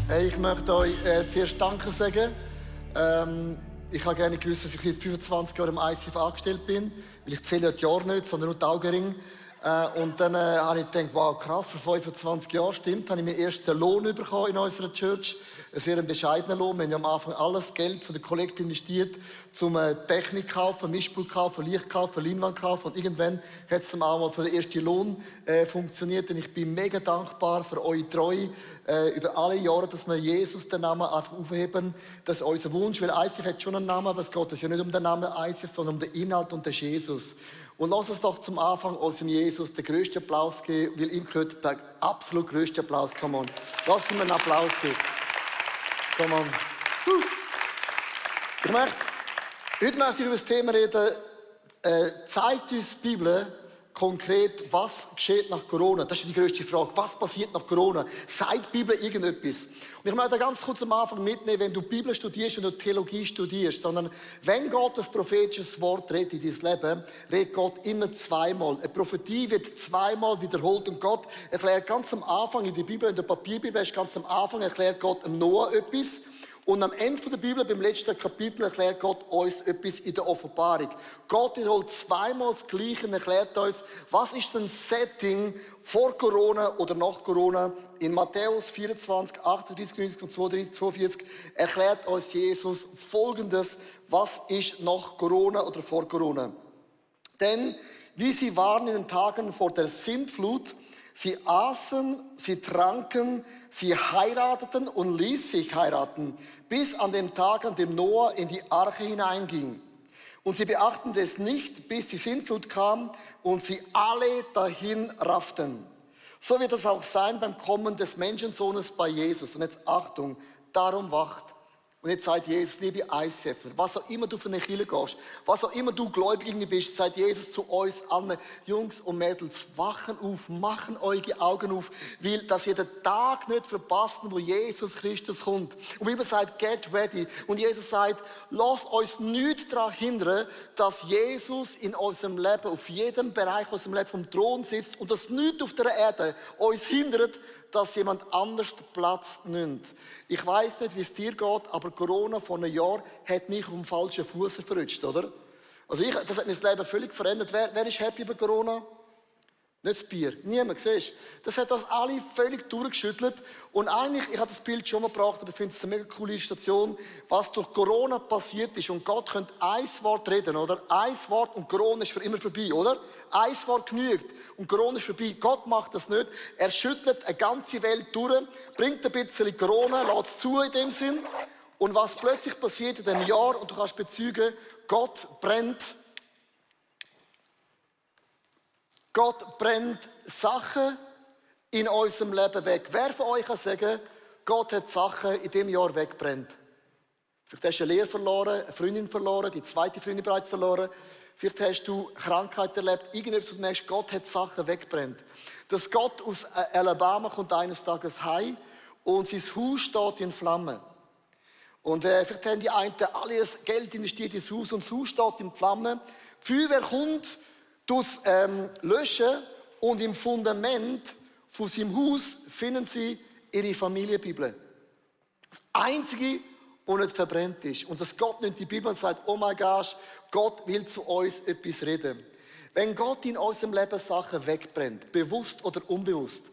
Hey, ich möchte euch zuerst Danke sagen. Ich habe gerne gewusst, dass ich seit 25 Jahren im ICF angestellt bin, weil ich zähle ja die Jahre nicht, sondern nur die Augenringe. Und dann habe ich gedacht, wow, krass, vor 25 Jahren stimmt, habe ich meinen ersten Lohn bekommen in unserer Church. Ein sehr bescheidener Lohn. Wir haben ja am Anfang alles Geld von der Kollekte investiert, zum Technik kaufen, Mischpult kaufen, Licht kaufen, Leinwand kaufen. Und irgendwann hat es dann auch mal für den ersten Lohn funktioniert. Und ich bin mega dankbar für eure Treue über alle Jahre, dass wir Jesus den Namen einfach aufheben. Das ist unser Wunsch, weil ICF hat schon einen Namen, aber es geht uns ja nicht um den Namen ICF, sondern um den Inhalt und den Jesus. Und lass uns doch zum Anfang unserem Jesus den grössten Applaus geben, weil ihm gehört der absolut grösste Applaus. Come on. Lass ihm einen Applaus geben. Come on. Heute möchte ich über das Thema reden, zeigt uns die Bibel konkret, was geschieht nach Corona? Das ist die grösste Frage. Was passiert nach Corona? Sagt die Bibel irgendetwas? Und ich möchte ganz kurz am Anfang mitnehmen, wenn du die Bibel studierst und du Theologie studierst, sondern wenn Gott ein prophetisches Wort redet in dein Leben, redet Gott immer zweimal. Eine Prophetie wird zweimal wiederholt und Gott erklärt ganz am Anfang in der Bibel, in der Papierbibel ist ganz am Anfang, erklärt Gott dem Noah etwas. Und am Ende der Bibel, beim letzten Kapitel, erklärt Gott uns etwas in der Offenbarung. Gott wiederholt zweimal das Gleiche und erklärt uns, was ist denn das Setting vor Corona oder nach Corona. In Matthäus 24, 38, 90 und 32, 42 erklärt uns Jesus Folgendes, was ist nach Corona oder vor Corona. Denn wie sie waren in den Tagen vor der Sintflut, sie aßen, sie tranken, sie heirateten und ließ sich heiraten, bis an den Tag, an dem Noah in die Arche hineinging. Und sie beachteten es nicht, bis die Sintflut kam und sie alle dahin rafften. So wird es auch sein beim Kommen des Menschensohnes bei Jesus. Und jetzt Achtung, darum wacht. Und jetzt sagt Jesus, liebe ICFer, was auch immer du für eine Kirche gehst, was auch immer du gläubig bist, sagt Jesus zu uns allen, Jungs und Mädels, wachen auf, machen eure Augen auf, weil dass ihr den Tag nicht verpasst, wo Jesus Christus kommt. Und die Bibel sagt, get ready. Und Jesus sagt, lasst uns nicht daran hindern, dass Jesus in unserem Leben, auf jedem Bereich unserem Leben vom Thron sitzt und dass nichts auf der Erde uns hindert, dass jemand anders den Platz nimmt. Ich weiss nicht, wie es dir geht, aber Corona vor einem Jahr hat mich auf dem falschen Fuß verrutscht, oder? Also das hat mein Leben völlig verändert. Wer ist happy über Corona? Nicht das Bier. Niemand, siehst du? Das hat uns alle völlig durchgeschüttelt. Und eigentlich, ich habe das Bild schon mal gebracht, aber ich finde es eine mega coole Illustration, was durch Corona passiert ist. Und Gott könnte ein Wort reden, oder? Ein Wort und Corona ist für immer vorbei, oder? Ein Wort genügt und Corona ist vorbei. Gott macht das nicht. Er schüttelt eine ganze Welt durch, bringt ein bisschen Corona, lässt es zu in dem Sinn. Und was plötzlich passiert in diesem Jahr, und du kannst bezeugen, Gott brennt Sachen in unserem Leben weg. Wer von euch kann sagen, Gott hat Sachen in diesem Jahr weggebrannt? Vielleicht hast du eine Lehre verloren, eine Freundin verloren, die zweite Freundin bereits verloren. Vielleicht hast du Krankheit erlebt, irgendetwas, wo du merkst, Gott hat Sachen weggebrannt. Dass Gott aus Alabama kommt eines Tages heim und sein Haus steht in Flammen. Und vielleicht haben die einen alle das Geld investiert ins Haus und das Haus steht in Flammen. Die Feuerwehr kommt, das löschen und im Fundament von seinem Haus finden sie ihre Familienbibel. Das Einzige, was nicht verbrennt ist. Und dass Gott nicht die Bibel und sagt, oh mein Gott, Gott will zu uns etwas reden. Wenn Gott in unserem Leben Sachen wegbrennt, bewusst oder unbewusst,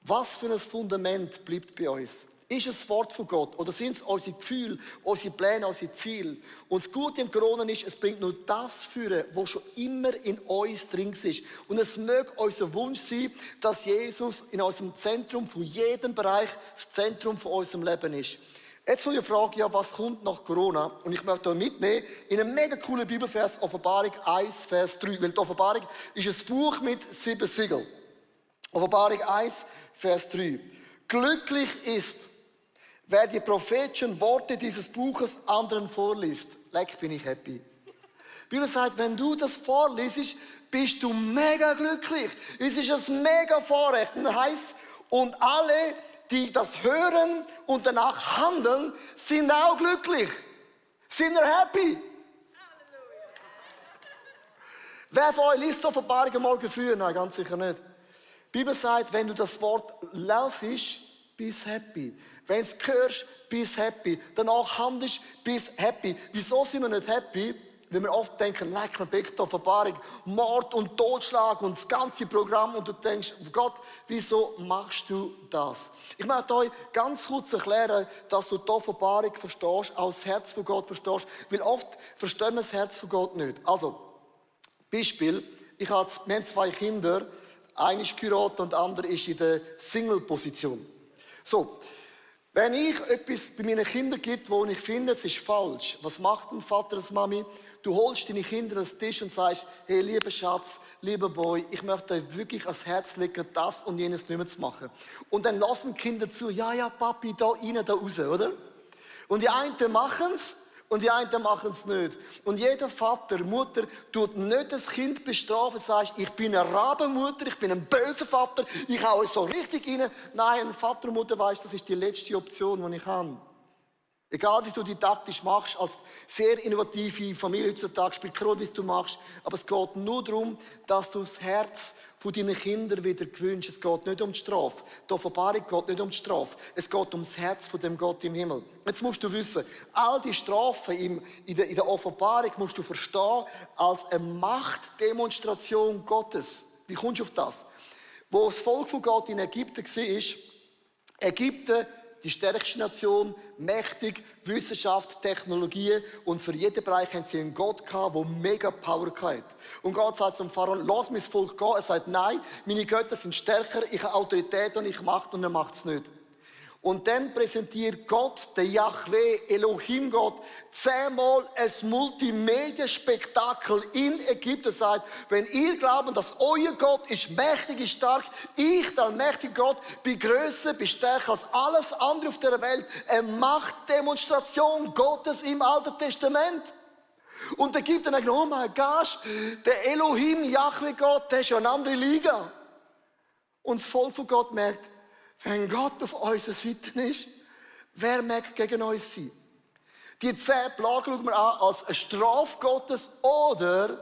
was für ein Fundament bleibt bei uns? Ist es das Wort von Gott oder sind es unsere Gefühle, unsere Pläne, unsere Ziele? Und das Gute im Corona ist, es bringt nur das führen, was schon immer in uns drin ist. Und es möge unser Wunsch sein, dass Jesus in unserem Zentrum von jedem Bereich das Zentrum von unserem Leben ist. Jetzt noch die Frage, ja, was kommt nach Corona? Und ich möchte euch mitnehmen in einen mega coolen Bibelvers, Offenbarung 1, Vers 3. Weil die Offenbarung ist ein Buch mit 7 Siegeln. Offenbarung 1, Vers 3. Glücklich ist, wer die prophetischen Worte dieses Buches anderen vorliest. Leck, bin ich happy. Die Bibel sagt, wenn du das vorliest, bist du mega glücklich. Es ist ein mega Vorrecht. Und das heisst, und alle, die das hören und danach handeln, sind auch glücklich. Sind happy. Halleluja. Wer von euch liest Offenbarung morgen früh? Nein, ganz sicher nicht. Die Bibel sagt, wenn du das Wort lesest, bist happy. Wenn du es hörst, bist happy. Danach handelst, bist happy. Wieso sind wir nicht happy? Weil wir oft denken, leck mir Beck, Offenbarung, Mord und Totschlag und das ganze Programm. Und du denkst, Gott, wieso machst du das? Ich möchte euch ganz kurz erklären, dass du die Offenbarung verstehst, auch das Herz von Gott verstehst. Weil oft verstehen wir das Herz von Gott nicht. Also, Beispiel, wir haben 2 Kinder. Einer ist geheiratet und der andere ist in der Single-Position. So, wenn ich etwas bei meinen Kindern gibt, wo ich finde, es ist falsch, was macht ein Vater, eine Mami? Du holst deine Kinder an den Tisch und sagst, hey, lieber Schatz, lieber Boy, ich möchte euch wirklich ans Herz legen, das und jenes nicht mehr zu machen. Und dann lassen die Kinder zu, ja, Papi, da rein, da raus, oder? Und die einen machen es und die einen machen es nicht. Und jeder Vater, Mutter tut nicht das Kind bestrafen, sagt, ich bin eine Rabenmutter, ich bin ein böser Vater, ich hau euch so richtig rein. Nein, Vater und Mutter weiss, das ist die letzte Option, die ich habe. Egal, wie du didaktisch machst, als sehr innovative Familie heutzutage, spielt keine Rolle, wie du machst, aber es geht nur darum, dass du das Herz von deinen Kindern wieder gewünscht. Es geht nicht um die Strafe. Die Offenbarung geht nicht um die Strafe. Es geht um das Herz von dem Gott im Himmel. Jetzt musst du wissen, all die Strafen in der Offenbarung musst du verstehen als eine Machtdemonstration Gottes. Wie kommst du auf das? Wo das Volk von Gott in Ägypten war, Ägypten, die stärkste Nation, mächtig, Wissenschaft, Technologie und für jeden Bereich haben sie einen Gott gehabt, der mega Power hatte. Und Gott sagt zum Pharao, lass mein Volk gehen. Er sagt, nein, meine Götter sind stärker, ich habe Autorität und ich Macht und er macht es nicht. Und dann präsentiert Gott, der Yahweh, Elohim Gott, 10-mal ein Multimedia-Spektakel in Ägypten. Sagt, wenn ihr glaubt, dass euer Gott ist mächtig, ist stark, ich, der mächtige Gott, bin grösser, bin stärker als alles andere auf der Welt. Eine Machtdemonstration Gottes im Alten Testament. Und der Ägypter denkt, oh mein Gott, der Elohim, Yahweh Gott, der ist ja eine andere Liga. Und das Volk von Gott merkt, wenn Gott auf unserer Seite ist, wer mag gegen uns sein? Die 10 Plagen schauen wir an als eine Strafe Gottes oder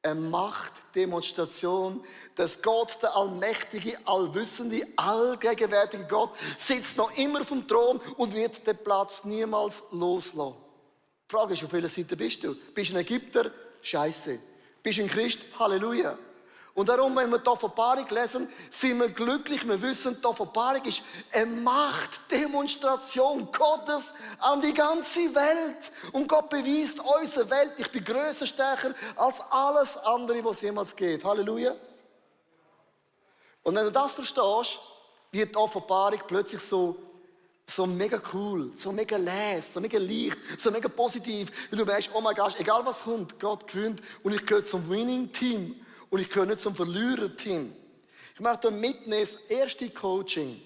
eine Machtdemonstration, dass Gott, der allmächtige, allwissende, allgegenwärtige Gott, sitzt noch immer auf dem Thron und wird den Platz niemals loslassen. Die Frage ist, auf welcher Seite bist du? Bist du ein Ägypter? Scheiße. Bist du ein Christ? Halleluja. Und darum, wenn wir die Offenbarung lesen, sind wir glücklich. Wir wissen, die Offenbarung ist eine Machtdemonstration Gottes an die ganze Welt. Und Gott beweist unserer Welt, ich bin grösser, stärker als alles andere, was jemals geht. Halleluja. Und wenn du das verstehst, wird die Offenbarung plötzlich so mega cool, so mega les, so mega leicht, so mega positiv. Weil du merkst, oh mein Gott, egal was kommt, Gott gewinnt und ich gehöre zum Winning-Team. Und ich gehöre nicht zum Verlierer-Team. Ich möchte mitnehmen das erste Coaching.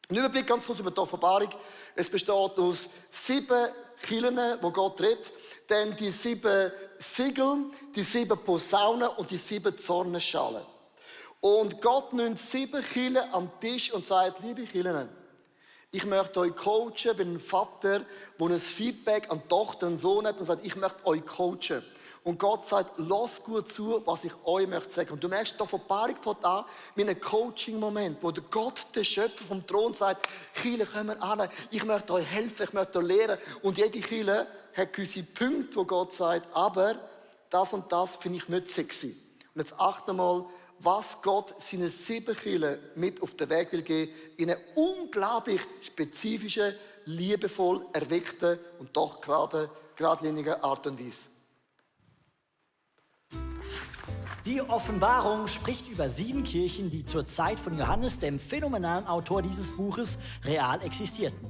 Ein Überblick ganz kurz über die Offenbarung. Es besteht aus 7 Kirchen, wo Gott redet. Dann die 7 Siegel, die 7 Posaunen und die 7 Zornenschalen. Und Gott nimmt 7 Kirchen am Tisch und sagt, liebe Kirchen, ich möchte euch coachen, wie ein Vater, der ein Feedback an die Tochter und Sohn hat und sagt, ich möchte euch coachen. Und Gott sagt, lasst gut zu, was ich euch möchte sagen. Und du merkst, die Offenbarung fängt an mit einem Coaching-Moment, wo der Gott, der Schöpfer vom Thron, sagt, Kirche, kommen wir an, ich möchte euch helfen, ich möchte euch lehren. Und jede Kirche hat gewisse Punkte, wo Gott sagt, aber das und das finde ich nicht sexy. Und jetzt achte mal, was Gott seinen 7 Kirchen mit auf den Weg will geben, in einer unglaublich spezifischen, liebevoll erweckten und doch geradlinigen Art und Weise. Die Offenbarung spricht über 7 Kirchen, die zur Zeit von Johannes, dem phänomenalen Autor dieses Buches, real existierten.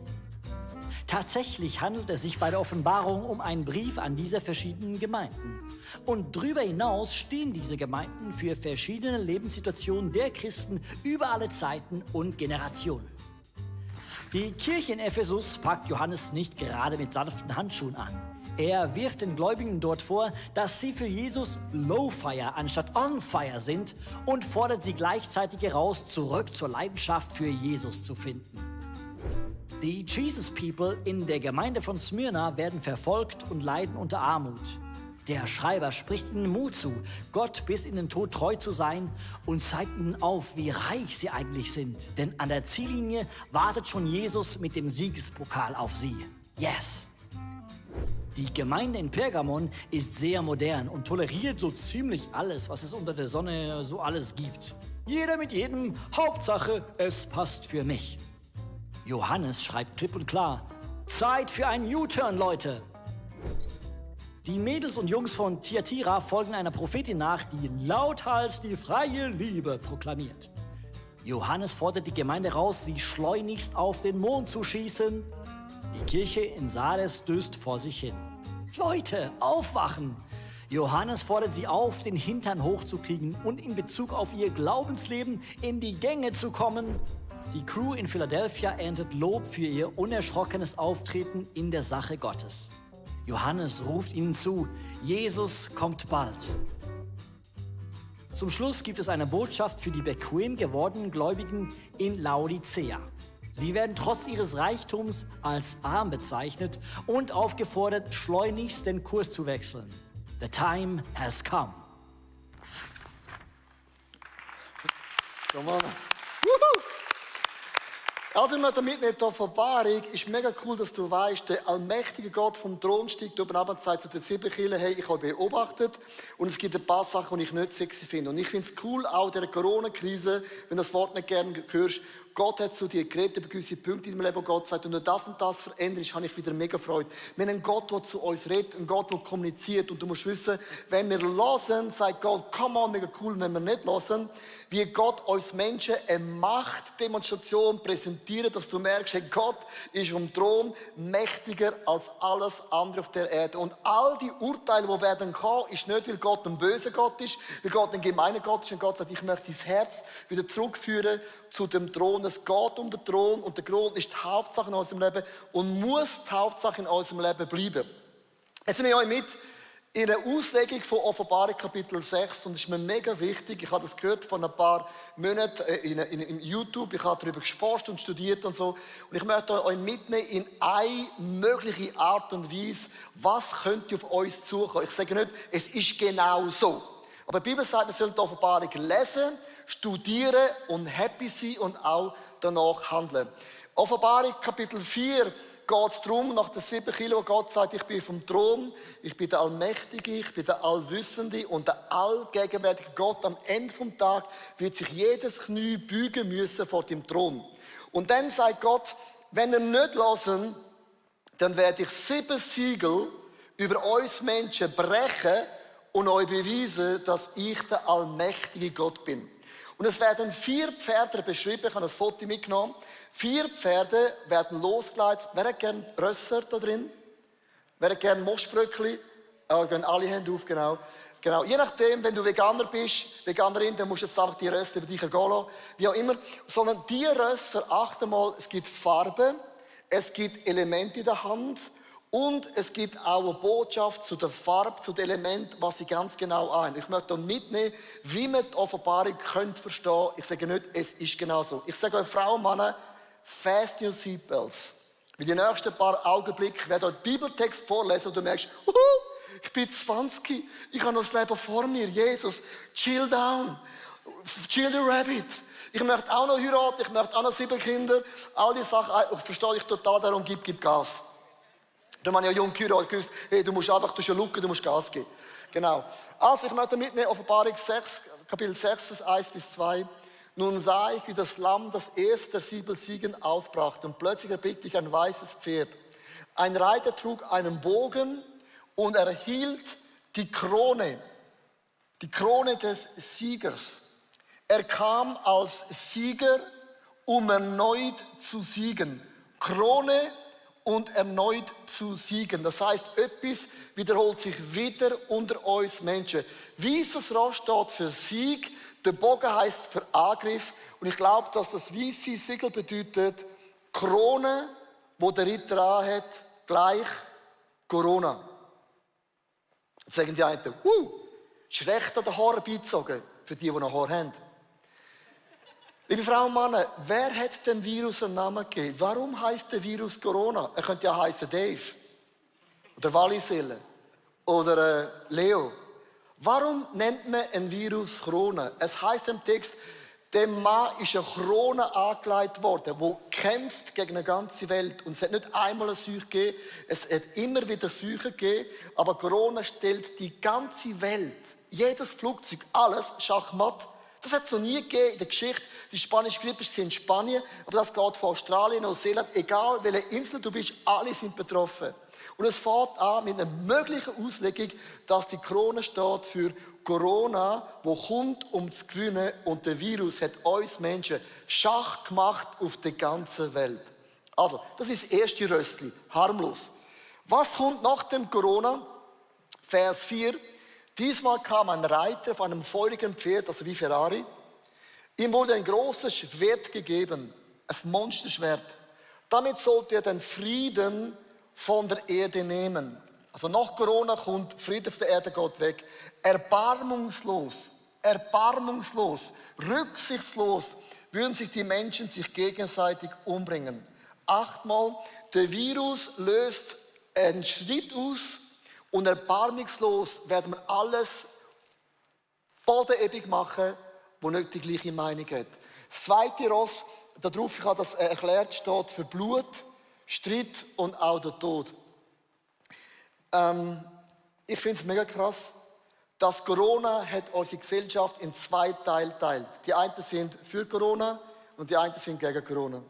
Tatsächlich handelt es sich bei der Offenbarung um einen Brief an diese verschiedenen Gemeinden. Und darüber hinaus stehen diese Gemeinden für verschiedene Lebenssituationen der Christen über alle Zeiten und Generationen. Die Kirche in Ephesus packt Johannes nicht gerade mit sanften Handschuhen an. Er wirft den Gläubigen dort vor, dass sie für Jesus low fire anstatt on fire sind und fordert sie gleichzeitig heraus, zurück zur Leidenschaft für Jesus zu finden. Die Jesus People in der Gemeinde von Smyrna werden verfolgt und leiden unter Armut. Der Schreiber spricht ihnen Mut zu, Gott bis in den Tod treu zu sein und zeigt ihnen auf, wie reich sie eigentlich sind. Denn an der Ziellinie wartet schon Jesus mit dem Siegespokal auf sie. Yes! Die Gemeinde in Pergamon ist sehr modern und toleriert so ziemlich alles, was es unter der Sonne so alles gibt. Jeder mit jedem, Hauptsache, es passt für mich. Johannes schreibt klipp und klar, Zeit für einen U-Turn, Leute! Die Mädels und Jungs von Thyatira folgen einer Prophetin nach, die lauthals die freie Liebe proklamiert. Johannes fordert die Gemeinde raus, sie schleunigst auf den Mond zu schießen. Die Kirche in Sardes döst vor sich hin. Leute, aufwachen! Johannes fordert sie auf, den Hintern hochzukriegen und in Bezug auf ihr Glaubensleben in die Gänge zu kommen. Die Crew in Philadelphia erntet Lob für ihr unerschrockenes Auftreten in der Sache Gottes. Johannes ruft ihnen zu, Jesus kommt bald. Zum Schluss gibt es eine Botschaft für die bequem gewordenen Gläubigen in Laodicea. Sie werden trotz ihres Reichtums als arm bezeichnet und aufgefordert, schleunigst den Kurs zu wechseln. The time has come. Come on. Also, ich möchte mitnehmen, die Offenbarung ist mega cool, dass du weißt, der allmächtige Gott vom Thron steigt oben ab und sagt zu den 7 Kirchen, hey, ich habe beobachtet und es gibt ein paar Sachen, die ich nicht sexy finde. Und ich finde es cool, auch in dieser Corona-Krise, wenn du das Wort nicht gerne hörst, Gott hat zu dir geredet über gewisse Punkte in deinem Leben, wo Gott sagt, wenn du das und das veränderst, habe ich wieder mega Freude. Wir haben einen Gott, der zu uns redet, einen Gott, der kommuniziert. Und du musst wissen, wenn wir hören, sagt Gott, come on, mega cool, wenn wir nicht hören, wie Gott uns Menschen eine Machtdemonstration präsentiert, dass du merkst, hey, Gott ist vom Thron mächtiger als alles andere auf der Erde. Und all die Urteile, die werden kommen, ist nicht, weil Gott ein böser Gott ist, weil Gott ein gemeiner Gott ist. Und Gott sagt, ich möchte dein Herz wieder zurückführen zu dem Thron. Es geht um den Thron und der Thron ist die Hauptsache in unserem Leben und muss die Hauptsache in unserem Leben bleiben. Jetzt sind wir euch mit in der Auslegung von Offenbarung Kapitel 6 und es ist mir mega wichtig, ich habe das gehört vor ein paar Monaten in YouTube, ich habe darüber geforscht und studiert und so und ich möchte euch mitnehmen in eine mögliche Art und Weise, was könnte auf uns zukommen. Ich sage nicht, es ist genau so, aber die Bibel sagt, wir sollen die Offenbarung lesen, studieren und happy sein und auch danach handeln. Offenbarung Kapitel 4 geht es darum, nach den 7 Kilo, wo Gott sagt, ich bin vom Thron, ich bin der Allmächtige, ich bin der Allwissende und der allgegenwärtige Gott. Am Ende des Tages wird sich jedes Knie beugen müssen vor dem Thron. Und dann sagt Gott, wenn ihr nicht hören, dann werde ich 7 Siegel über uns Menschen brechen und euch beweisen, dass ich der allmächtige Gott bin. Und es werden 4 Pferde beschrieben, ich habe ein Foto mitgenommen. 4 Pferde werden losgeleitet. Wer hat gerne Rösser da drin? Wer hat gerne Moschbröckli? Gehen alle Hände auf, genau. Je nachdem, wenn du Veganer bist, Veganerin, dann musst du jetzt einfach die Rösser über dich gehen lassen. Wie auch immer. Sondern die Rösser, achte mal, es gibt Farbe, es gibt Elemente in der Hand und es gibt auch eine Botschaft zu der Farbe, zu dem Element, was sie ganz genau ein. Ich möchte mitnehmen, wie man die Offenbarung verstehen könnt. Ich sage nicht, es ist genau so. Ich sage euch, Frauen und Männer, fast your seatbelts. Weil die nächsten paar Augenblicke werde ich euch Bibeltext vorlesen und du merkst, ich bin 20, ich habe noch das Leben vor mir. Jesus, chill down, chill the rabbit. Ich möchte auch noch heiraten, ich möchte auch noch 7 Kinder. All die Sachen, ich verstehe dich total, darum gib Gas. Da habe ich ja jung geheiratet, gewusst, hey, du musst einfach durch Luke, du musst Gas geben. Genau. Also, ich möchte mitnehmen, Offenbarung 6, Kapitel 6, Vers 1 bis 2. Nun sah ich, wie das Lamm das erste der 7 Siegen aufbrachte. Und plötzlich erblickte ich ein weißes Pferd. Ein Reiter trug einen Bogen und erhielt die Krone des Siegers. Er kam als Sieger, um erneut zu siegen. Krone und erneut zu siegen. Das heißt, etwas wiederholt sich wieder unter uns Menschen. Weißes Ross steht für Sieg, der Bogen heisst für Angriff. Und ich glaube, dass das weiße Siegel bedeutet, Krone, wo der Ritter anhat, gleich Corona. Jetzt sagen die einen, ist recht an den Haaren beizogen, für die noch Haare haben. Liebe Frauen und Männer, wer hat dem Virus einen Namen gegeben? Warum heisst der Virus Corona? Er könnte ja heißen Dave oder Walliselle Oder Leo. Warum nennt man ein Virus Corona? Es heißt im Text, dem Mann ist eine Krone angelegt worden, die kämpft gegen die ganze Welt. Und es hat nicht einmal eine Seuche gegeben, es hat immer wieder Seuche gegeben. Aber Corona stellt die ganze Welt, jedes Flugzeug, alles schachmatt. Das hat es noch nie gegeben in der Geschichte. Die spanische Grippe ist in Spanien, aber das geht von Australien, Neuseeland, egal welche Insel du bist, alle sind betroffen. Und es fängt an mit einer möglichen Auslegung, dass die Krone steht für Corona, wo kommt, um zu gewinnen. Und der Virus hat uns Menschen Schach gemacht auf der ganzen Welt. Also, das ist das erste Röstli, harmlos. Was kommt nach dem Corona? Vers 4. Diesmal kam ein Reiter auf einem feurigen Pferd, also wie Ferrari. Ihm wurde ein großes Schwert gegeben, ein Monsterschwert. Damit sollte er den Frieden von der Erde nehmen. Also nach Corona kommt Frieden auf der Erde geht weg. Erbarmungslos, rücksichtslos würden sich die Menschen sich gegenseitig umbringen. 8-mal, der Virus löst einen Schritt aus und erbarmungslos werden wir alles bodenebig machen, wo nicht die gleiche Meinung hat. Das zweite Ross, darauf, ich habe das erklärt, steht für Blut, Streit und auch der Tod. Ich finde es mega krass, dass Corona hat unsere Gesellschaft in 2 Teile teilt. Die einen sind für Corona und die anderen sind gegen Corona.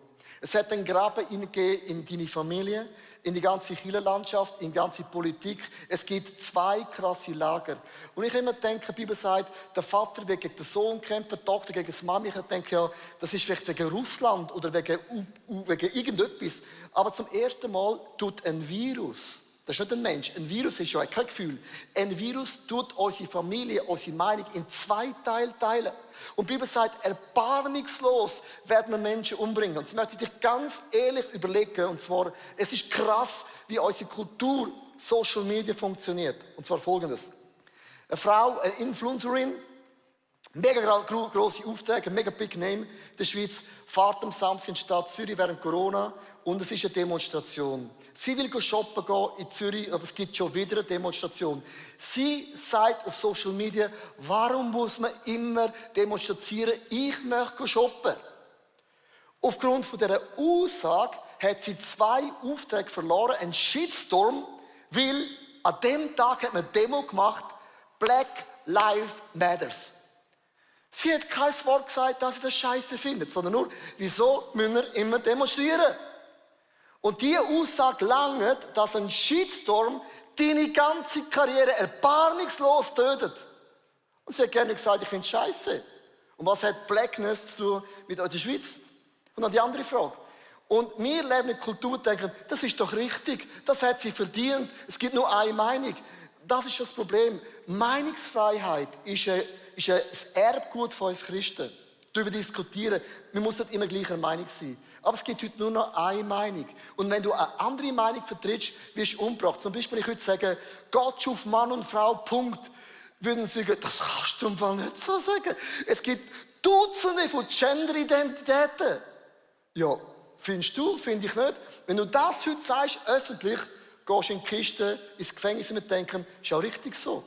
Es hat einen Graben hineingegeben in deine Familie, in die ganze Kirchenlandschaft, in die ganze Politik. Es gibt 2 krasse Lager. Und ich immer denke, die Bibel sagt, der Vater wird gegen den Sohn kämpfen, die Tochter gegen die Mami. Ich denke ja, das ist vielleicht wegen Russland oder wegen irgendetwas. Aber zum ersten Mal tut ein Virus, das ist nicht ein Mensch, ein Virus ist ja kein Gefühl. Ein Virus tut unsere Familie, unsere Meinung in 2 Teile teilen. Und die Bibel sagt, erbarmungslos werden wir Menschen umbringen. Und das möchte ich dir ganz ehrlich überlegen. Und zwar, es ist krass, wie unsere Kultur, Social Media funktioniert. Und zwar folgendes. Eine Frau, eine Influencerin, mega grosse Aufträge, mega big name in der Schweiz, fährt am Samstag in die Stadt Zürich während Corona und es ist eine Demonstration. Sie will shoppen gehen in Zürich, aber es gibt schon wieder eine Demonstration. Sie sagt auf Social Media, warum muss man immer demonstrieren? Ich möchte shoppen. Aufgrund von dieser Aussage hat sie 2 Aufträge verloren, ein Shitstorm, weil an dem Tag hat man eine Demo gemacht, Black Lives Matters. Sie hat kein Wort gesagt, dass sie das Scheiße findet, sondern nur, wieso müssen wir immer demonstrieren? Und diese Aussage langt, dass ein Shitstorm deine ganze Karriere erbarmungslos tötet. Und sie hat gerne gesagt, ich finde es Scheiße. Und was hat Blackness zu mit der Schweiz? Und dann die andere Frage. Und wir leben in Kultur und denken, das ist doch richtig, das hat sie verdient, es gibt nur eine Meinung. Das ist das Problem. Meinungsfreiheit ist ein Erbgut von uns Christen. Darüber diskutieren. Man muss nicht immer gleicher Meinung sein. Aber es gibt heute nur noch eine Meinung. Und wenn du eine andere Meinung vertrittst, wirst du umgebracht. Zum Beispiel, ich würde sagen, Gott schuf Mann und Frau, Punkt. Würden sie sagen, das kannst du einfach nicht so sagen. Es gibt Dutzende von Gender-Identitäten. Ja, findest du, finde ich nicht. Wenn du das heute sagst, öffentlich, gehst du in die Kiste, ins Gefängnis und wir denken, ist auch richtig so.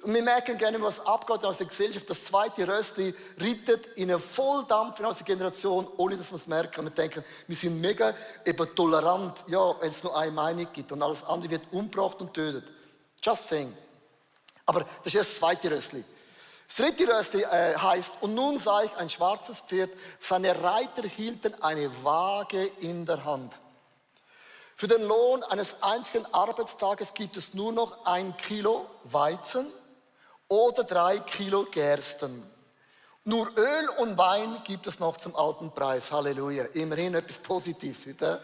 Und wir merken gerne, was abgeht in unserer Gesellschaft. Das zweite Röstli reitet in einen Volldampf in unserer Generation, ohne dass wir es merken. Wir denken, wir sind mega eben tolerant, ja, wenn es nur eine Meinung gibt und alles andere wird umgebracht und tötet. Just saying. Aber das ist erst das zweite Röstli. Das dritte Röstli heißt, und nun sah ich ein schwarzes Pferd, seine Reiter hielten eine Waage in der Hand. Für den Lohn eines einzigen Arbeitstages gibt es nur noch 1 Kilo Weizen oder 3 Kilo Gersten. Nur Öl und Wein gibt es noch zum alten Preis. Halleluja. Immerhin etwas Positives heute.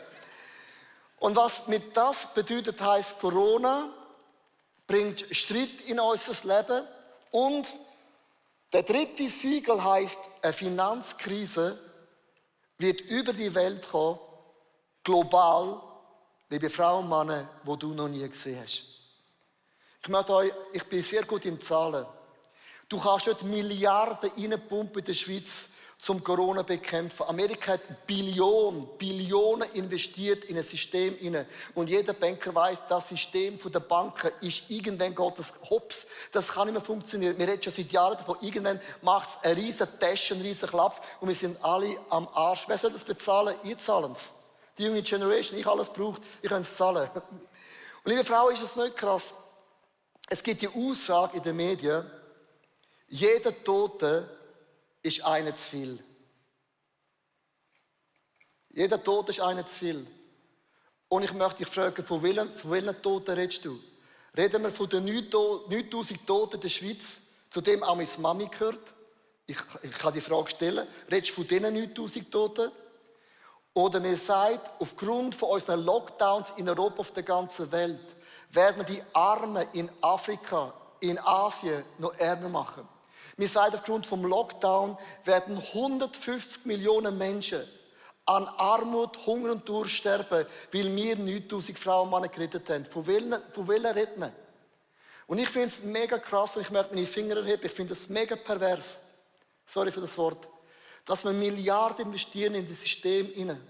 Und was mit das bedeutet, heißt, Corona bringt Streit in unser Leben. Und der dritte Siegel heißt, eine Finanzkrise wird über die Welt kommen, global, liebe Frauen und Männer, wo du noch nie gesehen hast. Ich möchte euch, ich bin sehr gut im Zahlen. Du kannst nicht Milliarden reinpumpen in der Schweiz, zum Corona bekämpfen. Amerika hat Billionen investiert in ein System hinein. Und jeder Banker weiß, das System der Banken ist irgendwann Gottes Hops. Das kann nicht mehr funktionieren. Wir reden schon seit Jahren davon, irgendwann macht es einen riesen Taschen, einen riesen Klapp und wir sind alle am Arsch. Wer soll das bezahlen? Ihr zahlen es. Die junge Generation, ich alles braucht, ich kann es zahlen. Und liebe Frau, ist es nicht krass? Es gibt die Aussage in den Medien, jeder Tote ist einer zu viel. Jeder Tote ist einer zu viel. Und ich möchte dich fragen, von welchen Toten redest du? Reden wir von den 9000 Toten in der Schweiz, zu dem auch meine Mami gehört? Ich kann die Frage stellen. Redest du von diesen 9000 Toten? Oder mir sagt, aufgrund von unseren Lockdowns in Europa, auf der ganzen Welt, werden wir die Armen in Afrika, in Asien noch ärmer machen. Mir sagt, aufgrund vom Lockdown werden 150 Millionen Menschen an Armut, Hunger und Durst sterben, weil wir 9000 Frauen und Männer gerettet haben. Von welchen reden wir? Und ich finde es mega krass und ich möchte meine Finger erheben. Ich finde es mega pervers. Sorry für das Wort. Dass wir Milliarden investieren in das System hinein.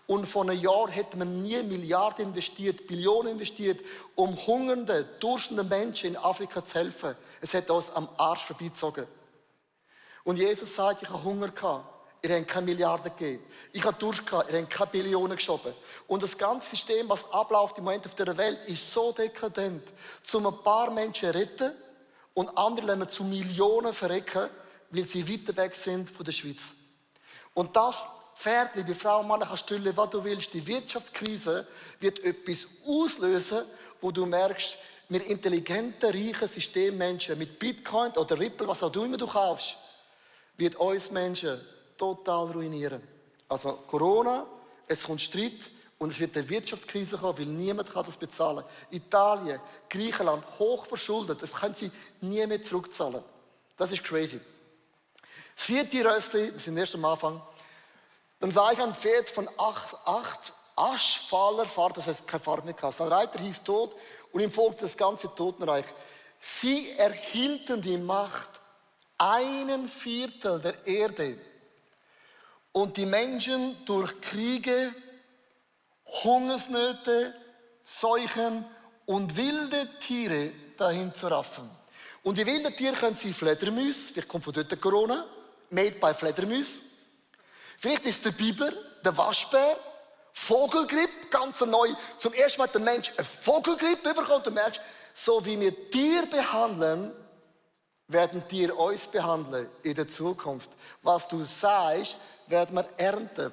Und vor einem Jahr hätten wir nie Milliarden investiert, Billionen investiert, um hungernden, durstenden Menschen in Afrika zu helfen. Es hätte uns am Arsch vorbeizogen. Und Jesus sagt, ich habe Hunger gehabt. Ihr habt keine Milliarden gegeben. Ich habe Durst gehabt. Ihr habt keine Billionen geschoben. Und das ganze System, was abläuft im Moment auf der Welt, ist so dekadent, um ein paar Menschen zu retten und andere lassen wir zu Millionen verrecken, weil sie weiter weg sind von der Schweiz. Und das Pferd, liebe Frau und Mann, kannst du tun, was du willst. Die Wirtschaftskrise wird etwas auslösen, wo du merkst, wir intelligenten, reichen Systemmenschen mit Bitcoin oder Ripple, was auch immer du kaufst, wird uns Menschen total ruinieren. Also Corona, es kommt Streit und es wird eine Wirtschaftskrise kommen, weil niemand kann das bezahlen. Italien, Griechenland, hoch verschuldet, das können sie nie mehr zurückzahlen. Das ist crazy. Das vierte Rössli, wir sind erst am Anfang, dann sah ich ein Pferd von 8 aschfahler Farbe, das heißt keine Farbe mehr gehabt. Sein Reiter hieß Tod und ihm folgte das ganze Totenreich. Sie erhielten die Macht, 1/4 der Erde und die Menschen durch Kriege, Hungersnöte, Seuchen und wilde Tiere dahin zu raffen. Und die wilden Tiere können sie Fledermäuse, vielleicht kommt von dort der Corona, made by Fledermäuse. Vielleicht ist der Biber, der Waschbär, Vogelgrippe, ganz neu. Zum ersten Mal hat der Mensch eine Vogelgrippe bekommen. Du merkst, so wie wir Tiere behandeln, werden Tiere uns behandeln in der Zukunft. Was du sagst, werden wir ernten.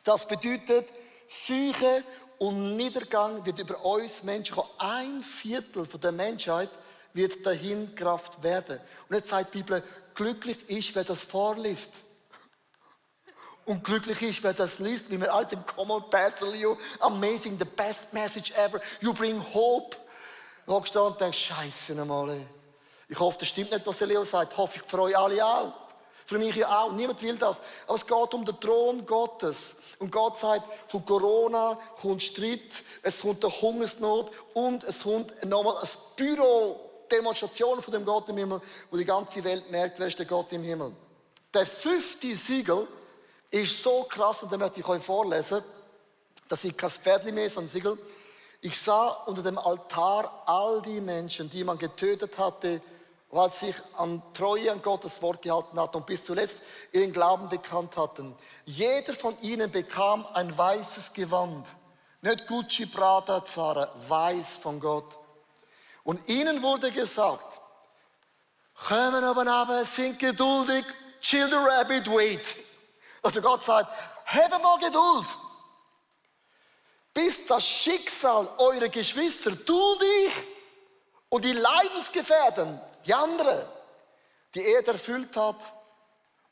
Das bedeutet, Seuche und Niedergang wird über uns Menschen kommen. 1/4 von der Menschheit wird dahin gerafft werden. Und jetzt sagt die Bibel, glücklich ist, wer das vorliest. Und glücklich ist, wer das liest, wie wir alle im Come Pastor Leo, amazing, the best message ever, you bring hope. Du hockst da und denkst, Scheiße nochmal, ey. Ich hoffe, das stimmt nicht, was der Leo sagt. Ich hoffe, ich freue alle auch. Für mich ja auch. Niemand will das. Aber es geht um den Thron Gottes. Und Gott sagt, von Corona kommt Streit, es kommt eine Hungersnot und es kommt nochmal ein Büro, Demonstrationen von dem Gott im Himmel, wo die ganze Welt merkt, wer ist der Gott im Himmel. Der 5. Siegel ist so krass, und den möchte ich euch vorlesen. Das ist kein Pferdchen mehr, sondern ein Siegel. Ich sah unter dem Altar all die Menschen, die man getötet hatte, weil sie sich an Treue an Gottes Wort gehalten hatten und bis zuletzt ihren Glauben bekannt hatten. Jeder von ihnen bekam ein weißes Gewand. Nicht Gucci, Prada, Zara, weiß von Gott. Und ihnen wurde gesagt, kommen aber runter, sind geduldig, chill the rabbit, wait. Also Gott sagt, habt mal Geduld, bis das Schicksal eurer Geschwister, du und ich und die Leidensgefährten, die anderen, die Erde erfüllt hat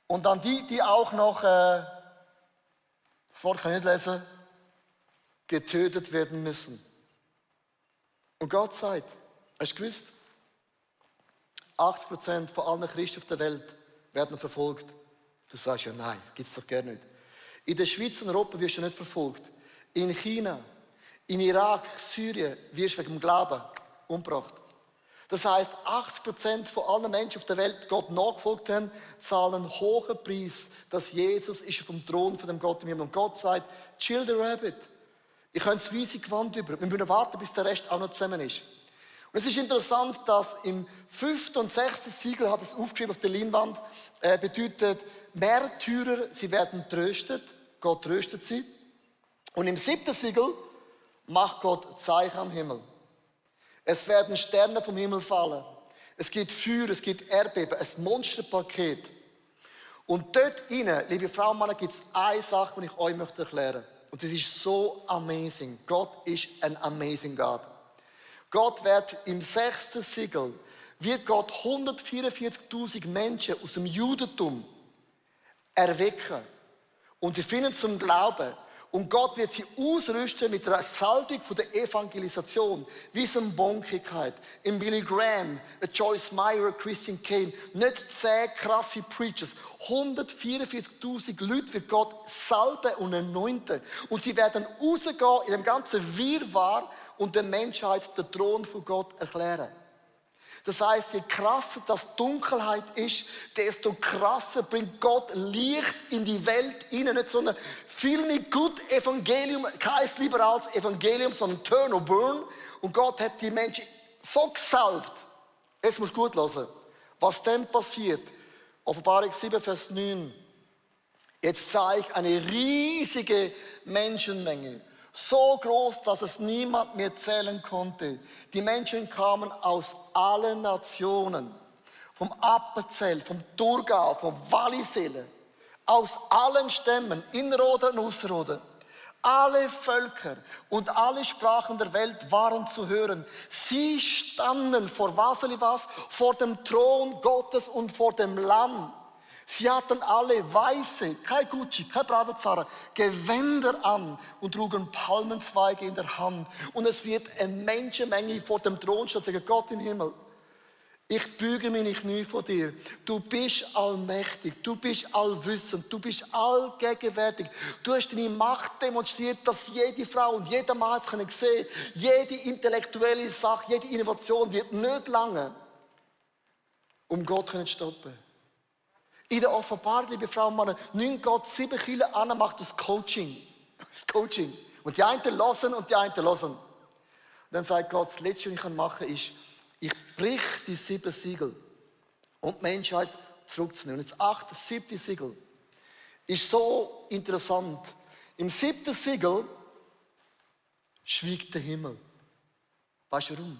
und dann die auch noch, das Wort kann ich nicht lesen, getötet werden müssen. Und Gott sagt, hast du gewusst, 80% von allen Christen auf der Welt werden verfolgt. Du sagst ja, nein, gibt es doch gar nicht. In der Schweiz und Europa wirst du nicht verfolgt. In China, in Irak, Syrien wirst du wegen dem Glauben umgebracht. Das heisst, 80% von allen Menschen auf der Welt Gott nachgefolgt haben, zahlen einen hohen Preis, dass Jesus ist vom Thron von dem Gott im Himmel. Und Gott sagt, chill the rabbit. Ich kann das weisse Gewand über. Wir müssen warten, bis der Rest auch noch zusammen ist. Und es ist interessant, dass im 5. und 6. Siegel, hat es aufgeschrieben auf der Leinwand, bedeutet, Märtyrer, sie werden tröstet. Gott tröstet sie. Und im 7. Siegel macht Gott Zeichen am Himmel. Es werden Sterne vom Himmel fallen. Es gibt Feuer, es gibt Erdbeben, ein Monsterpaket. Und dort innen, liebe Frauen und Männer, gibt es eine Sache, die ich euch erklären möchte. Und das ist so amazing. Gott ist ein amazing God. Gott wird im 6. Siegel, wird Gott 144.000 Menschen aus dem Judentum erwecken. Und sie finden zum Glauben. Und Gott wird sie ausrüsten mit der Salbung von der Evangelisation, wie es in Bonkigkeit, in Billy Graham, Joyce Meyer, Christine Kane. Nicht 10 krasse Preachers. 144.000 Leute wird Gott salben und anointen. Und sie werden rausgehen in dem ganzen Wirrwarr und der Menschheit den Thron von Gott erklären. Das heisst, je krasser das Dunkelheit ist, desto krasser bringt Gott Licht in die Welt hinein. Nicht so ein filmy gut Evangelium, kein liberales Evangelium, sondern Turn or Burn. Und Gott hat die Menschen so gesalbt. Jetzt musst du gut hören, was dann passiert. Offenbarung 7, Vers 9. Jetzt zeigt eine riesige Menschenmenge. So groß, dass es niemand mehr zählen konnte. Die Menschen kamen aus allen Nationen. Vom Appenzell, vom Thurgau, vom Wallisellen. Aus allen Stämmen, Innerrhoden und Ausserrhoden. Alle Völker und alle Sprachen der Welt waren zu hören. Sie standen vor was? Vor dem Thron Gottes und vor dem Lamm. Sie hatten alle weiße, kein Gucci, kein Bradazara, Gewänder an und trugen Palmenzweige in der Hand. Und es wird eine Menschenmenge vor dem Thron stehen und sagen, Gott im Himmel, ich büge meine Knie vor dir. Du bist allmächtig, du bist allwissend, du bist allgegenwärtig. Du hast deine Macht demonstriert, dass jede Frau und jeder Mann es sehen können. Jede intellektuelle Sache, jede Innovation wird nicht lange, um Gott zu stoppen. In der Offenbarung, liebe Frauen und Männer, nimmt Gott 7 Kilo an und macht das Coaching. Das Coaching. Und die einen hören und die anderen hören. Und dann sagt Gott, das Letzte, was ich machen kann, ist, ich brich die 7 Siegel, um die Menschheit zurückzunehmen. Und das 8., 7. Siegel ist so interessant. Im 7. Siegel schwiegt der Himmel. Weißt du warum?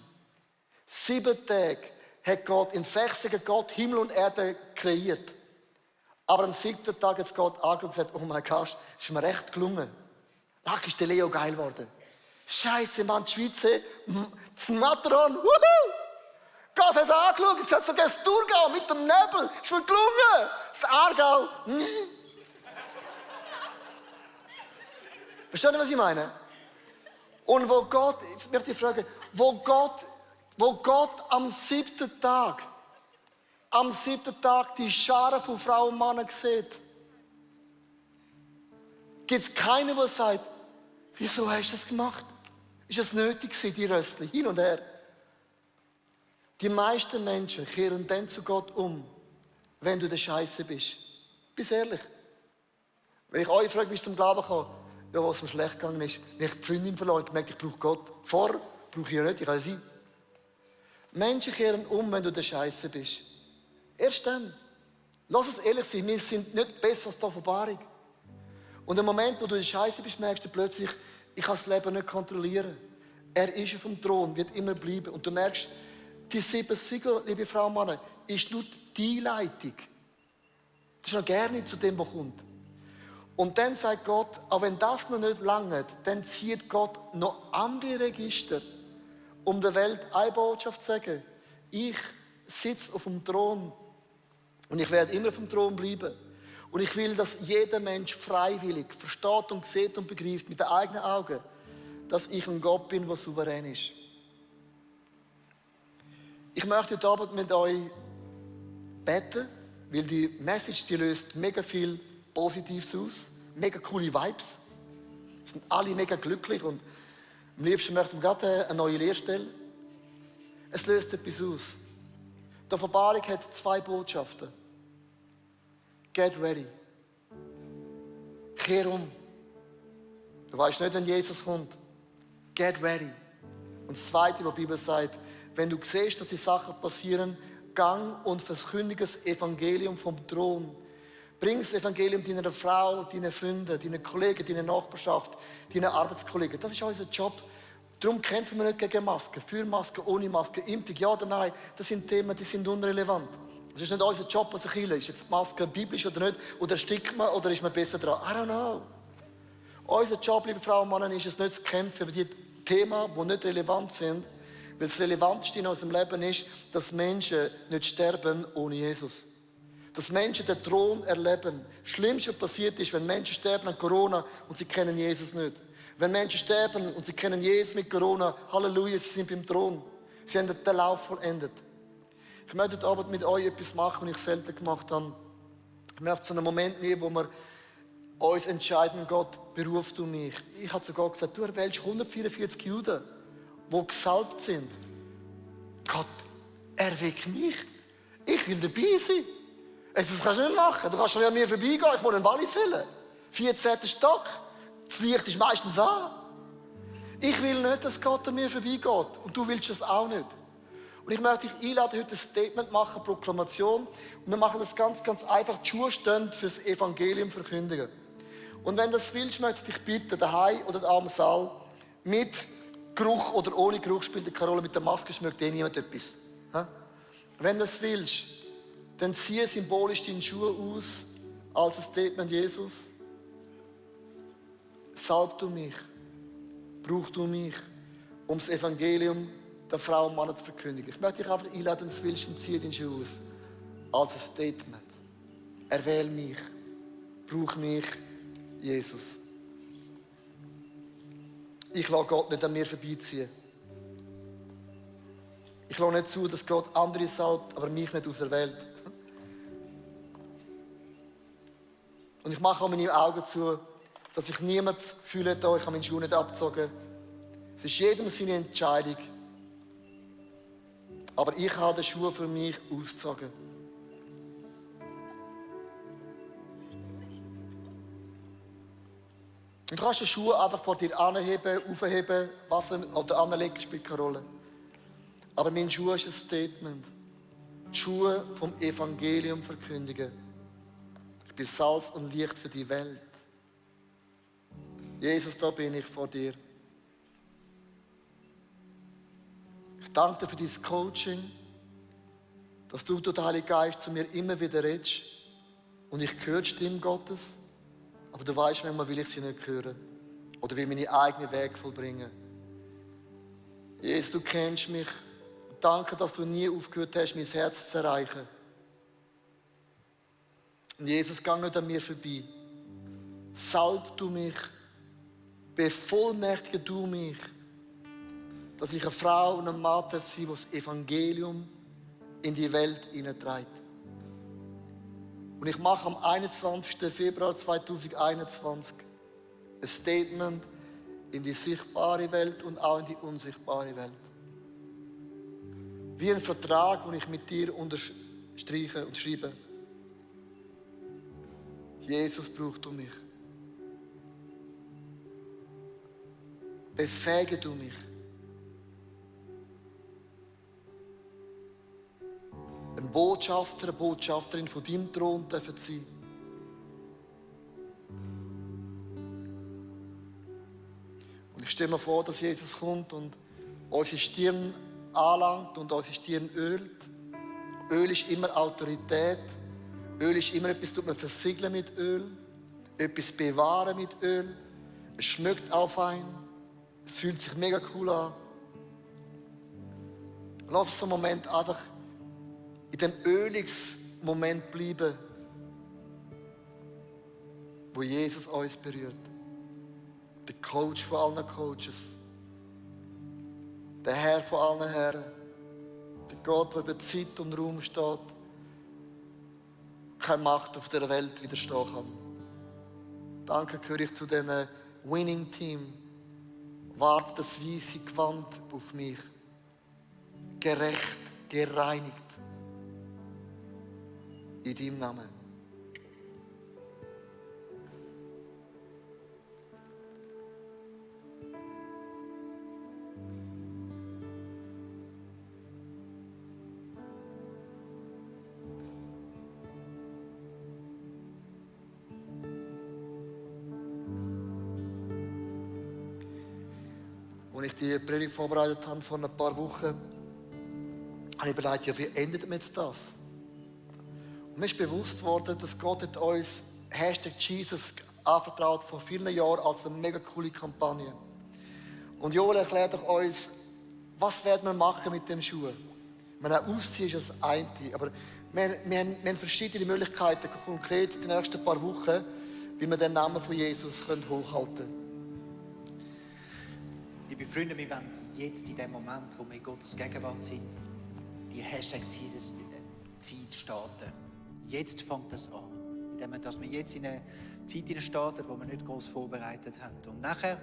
7 Tage hat Gott, in 6 Tagen Gott Himmel und Erde kreiert. Aber am 7. Tag hat Gott angeschaut und gesagt, oh mein Gott, das ist mir recht gelungen. Ach, ist der Leo geil geworden. Scheiße, Mann, die Schweiz, das Matterhorn, wuhu! Gott hat es angeschaut und gesagt, sogar das Thurgau mit dem Nebel, ist mir gelungen. Das Aargau, Versteht ihr, was ich meine? Und wo Gott, jetzt möchte ich fragen, wo Gott am 7. Tag die Scharen von Frauen und Männern sieht, gibt es keinen, der sagt, wieso hast du das gemacht? Ist es nötig gewesen, die Röstchen, hin und her? Die meisten Menschen kehren dann zu Gott um, wenn du der Scheiße bist. Bist ehrlich. Wenn ich euch frage, wie es zum Glauben kam, ja, was so schlecht gegangen ist, wenn ich die Freundin verloren und gemerkt, ich brauche Gott. Vorher brauche ich ja nicht, ich kann sein. Menschen kehren um, wenn du der Scheiße bist. Erst dann. Lass uns ehrlich sein, wir sind nicht besser als die Offenbarung. Und im Moment, wo du der Scheiße bist, merkst du plötzlich, ich kann das Leben nicht kontrollieren. Er ist auf dem Thron, wird immer bleiben. Und du merkst, die 7 Siegel, liebe Frauen und Männer, ist nur die Leitung. Das ist noch gerne zu dem, was kommt. Und dann sagt Gott, auch wenn das noch nicht lange, dann zieht Gott noch andere Register, um der Welt eine Botschaft zu sagen. Ich sitze auf dem Thron und ich werde immer auf dem Thron bleiben. Und ich will, dass jeder Mensch freiwillig versteht und sieht und begreift mit den eigenen Augen, dass ich ein Gott bin, der souverän ist. Ich möchte heute Abend mit euch beten, weil die Message, die löst mega viel Positives aus, mega coole Vibes. Wir sind alle mega glücklich und am liebsten möchten wir gerade eine neue Lehrstelle. Es löst etwas aus. Die Offenbarung hat 2 Botschaften. Get ready. Kehr um. Du weißt nicht, wenn Jesus kommt. Get ready. Und das Zweite, was die Bibel sagt, wenn du siehst, dass die Sachen passieren, gang und verkündige das Evangelium vom Thron. Bring das Evangelium deiner Frau, deinen Freunden, deinen Kollegen, deiner Nachbarschaft, deinen Arbeitskollegen. Das ist unser Job. Darum kämpfen wir nicht gegen Masken. Für Masken, ohne Masken, Impfung, ja oder nein. Das sind Themen, die sind unrelevant. Das ist nicht unser Job als Kirche. Ist jetzt die Maske biblisch oder nicht? Oder stickt man oder ist man besser dran? I don't know. Unser Job, liebe Frauen und Männer, ist es nicht zu kämpfen über die Themen, die nicht relevant sind. Weil das Relevanteste in unserem Leben ist, dass Menschen nicht sterben ohne Jesus. Dass Menschen den Thron erleben. Das Schlimmste, was passiert ist, wenn Menschen sterben an Corona und sie kennen Jesus nicht. Wenn Menschen sterben und sie kennen Jesus mit Corona, Halleluja, sie sind beim Thron. Sie haben den Lauf vollendet. Ich möchte heute Abend mit euch etwas machen, was ich selten gemacht habe. Ich möchte so einen Moment nehmen, wo wir uns entscheiden, Gott, berufst du mich. Ich habe zu Gott gesagt, du erwählst 144 Juden, die gesalbt sind. Gott, erweck mich. Ich will dabei sein. Das kannst du nicht machen. Du kannst schon an mir vorbeigehen. Ich wohne in Wallisellen. 14. Stock. Das Licht ist meistens an. Ich will nicht, dass Gott an mir vorbeigeht. Und du willst das auch nicht. Und ich möchte dich einladen, heute ein Statement machen, eine Proklamation. Und wir machen das ganz, ganz einfach. Die Schuhe stehen für das Evangelium verkündigen. Und wenn du das willst, möchte ich dich bitten, daheim oder am Saal, mit Geruch oder ohne Geruch, spielt keine Rolle, mit der Maske schmeckt niemand etwas. Wenn du das willst, dann ziehe symbolisch deine Schuhe aus, als ein Statement Jesus. Salb du mich, brauch du mich, um das Evangelium der Frau und Mann zu verkündigen. Ich möchte dich einfach einladen, wenn du willst, und ziehe deine Schuhe aus, als ein Statement. Erwähl mich, brauch mich, Jesus. Ich lasse Gott nicht an mir vorbeiziehen. Ich lasse nicht zu, dass Gott andere salbt, aber mich nicht auserwählt. Und ich mache auch meine Augen zu, dass ich niemand fühle, ich habe meinen Schuh nicht abgezogen. Es ist jedem seine Entscheidung. Aber ich habe den Schuh für mich ausgezogen. Und du kannst den Schuh einfach vor dir anheben, aufheben, was oder anlegen, spielt keine Rolle. Aber mein Schuh ist ein Statement. Die Schuhe vom Evangelium verkündigen. Ich bin Salz und Licht für die Welt. Jesus, da bin ich vor dir. Ich danke dir für dein Coaching, dass du durch den Heiligen Geist zu mir immer wieder redest. Und ich höre die Stimme Gottes. Aber du weißt, manchmal will ich sie nicht hören. Oder will meine eigenen Wege vollbringen. Jesus, du kennst mich. Danke, dass du nie aufgehört hast, mein Herz zu erreichen. Und Jesus, geh nicht an mir vorbei. Salb du mich. Bevollmächtige du mich, dass ich eine Frau und ein Mann sein darf, die das Evangelium in die Welt hineinträgt. Und ich mache am 21. Februar 2021 ein Statement in die sichtbare Welt und auch in die unsichtbare Welt. Wie ein Vertrag, den ich mit dir unterstreiche und schreibe. Jesus, brauchst du mich. Befähige du mich. Ein Botschafter, eine Botschafterin von deinem Thron dürfen sein. Und ich stelle mir vor, dass Jesus kommt und unsere Stirn anlangt und unsere Stirn ölt. Öl ist immer Autorität. Öl ist immer etwas, das man versiegeln mit Öl. Etwas bewahren mit Öl. Es schmeckt auf einen. Es fühlt sich mega cool an. Lass uns so einen Moment einfach in dem Ölungsmoment bleiben, wo Jesus uns berührt. Der Coach von allen Coaches. Der Herr von allen Herren. Der Gott, der über Zeit und Raum steht. Keine Macht auf der Welt widerstehen kann. Danke, gehöre ich zu diesem Winning Team. Wartet das weisse Gewand auf mich. gerecht, gereinigt. In deinem Namen. Als ich die Predigt vorbereitet habe vor ein paar Wochen, habe ich überlegt, ja, wie endet man jetzt das? Und mir ist bewusst worden, dass Gott hat uns #Jesus anvertraut vor vielen Jahren als eine mega coole Kampagne. Und Joel erklärt doch uns, was werden wir machen mit dem Schuh? Ausziehen ist das eine, aber wir haben verschiedene Möglichkeiten, konkret in den nächsten paar Wochen, wie wir den Namen von Jesus hochhalten können. Liebe Freunde, wir wollen jetzt in dem Moment, wo wir in Gottes Gegenwart sind, die #Jesus-Zeit starten. Jetzt fängt das an. Indem dass wir jetzt in eine Zeit starten, wo wir nicht groß vorbereitet haben. Und nachher,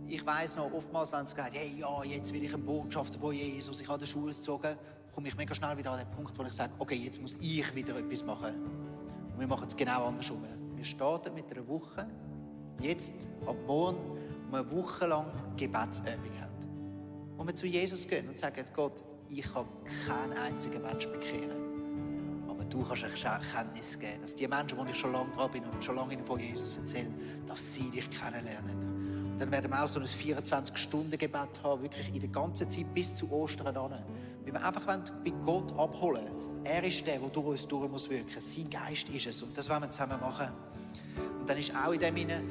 ich weiss noch, oftmals, wenn es sagt, hey, ja, jetzt will ich ein Botschafter von Jesus, ich habe den Schuh gezogen, komme ich mega schnell wieder an den Punkt, wo ich sage, okay, jetzt muss ich wieder etwas machen. Und wir machen es genau andersrum. Wir starten mit einer Woche, jetzt, ab morgen, wo wir eine Woche lang Gebetsübung haben. Wo wir zu Jesus gehen und sagen, Gott, ich kann keinen einzigen Menschen bekehren. Aber du kannst Erkenntnis geben, dass die Menschen, die ich schon lange dran bin und schon lange von Jesus erzählen, dass sie dich kennenlernen. Und dann werden wir auch so ein 24-Stunden-Gebet haben, wirklich in der ganzen Zeit bis zu Ostern an. Weil wir einfach bei Gott abholen wollen. Er ist der durch uns durch muss wirken. Sein Geist ist es. Und das wollen wir zusammen machen. Und dann ist auch in dem hinein,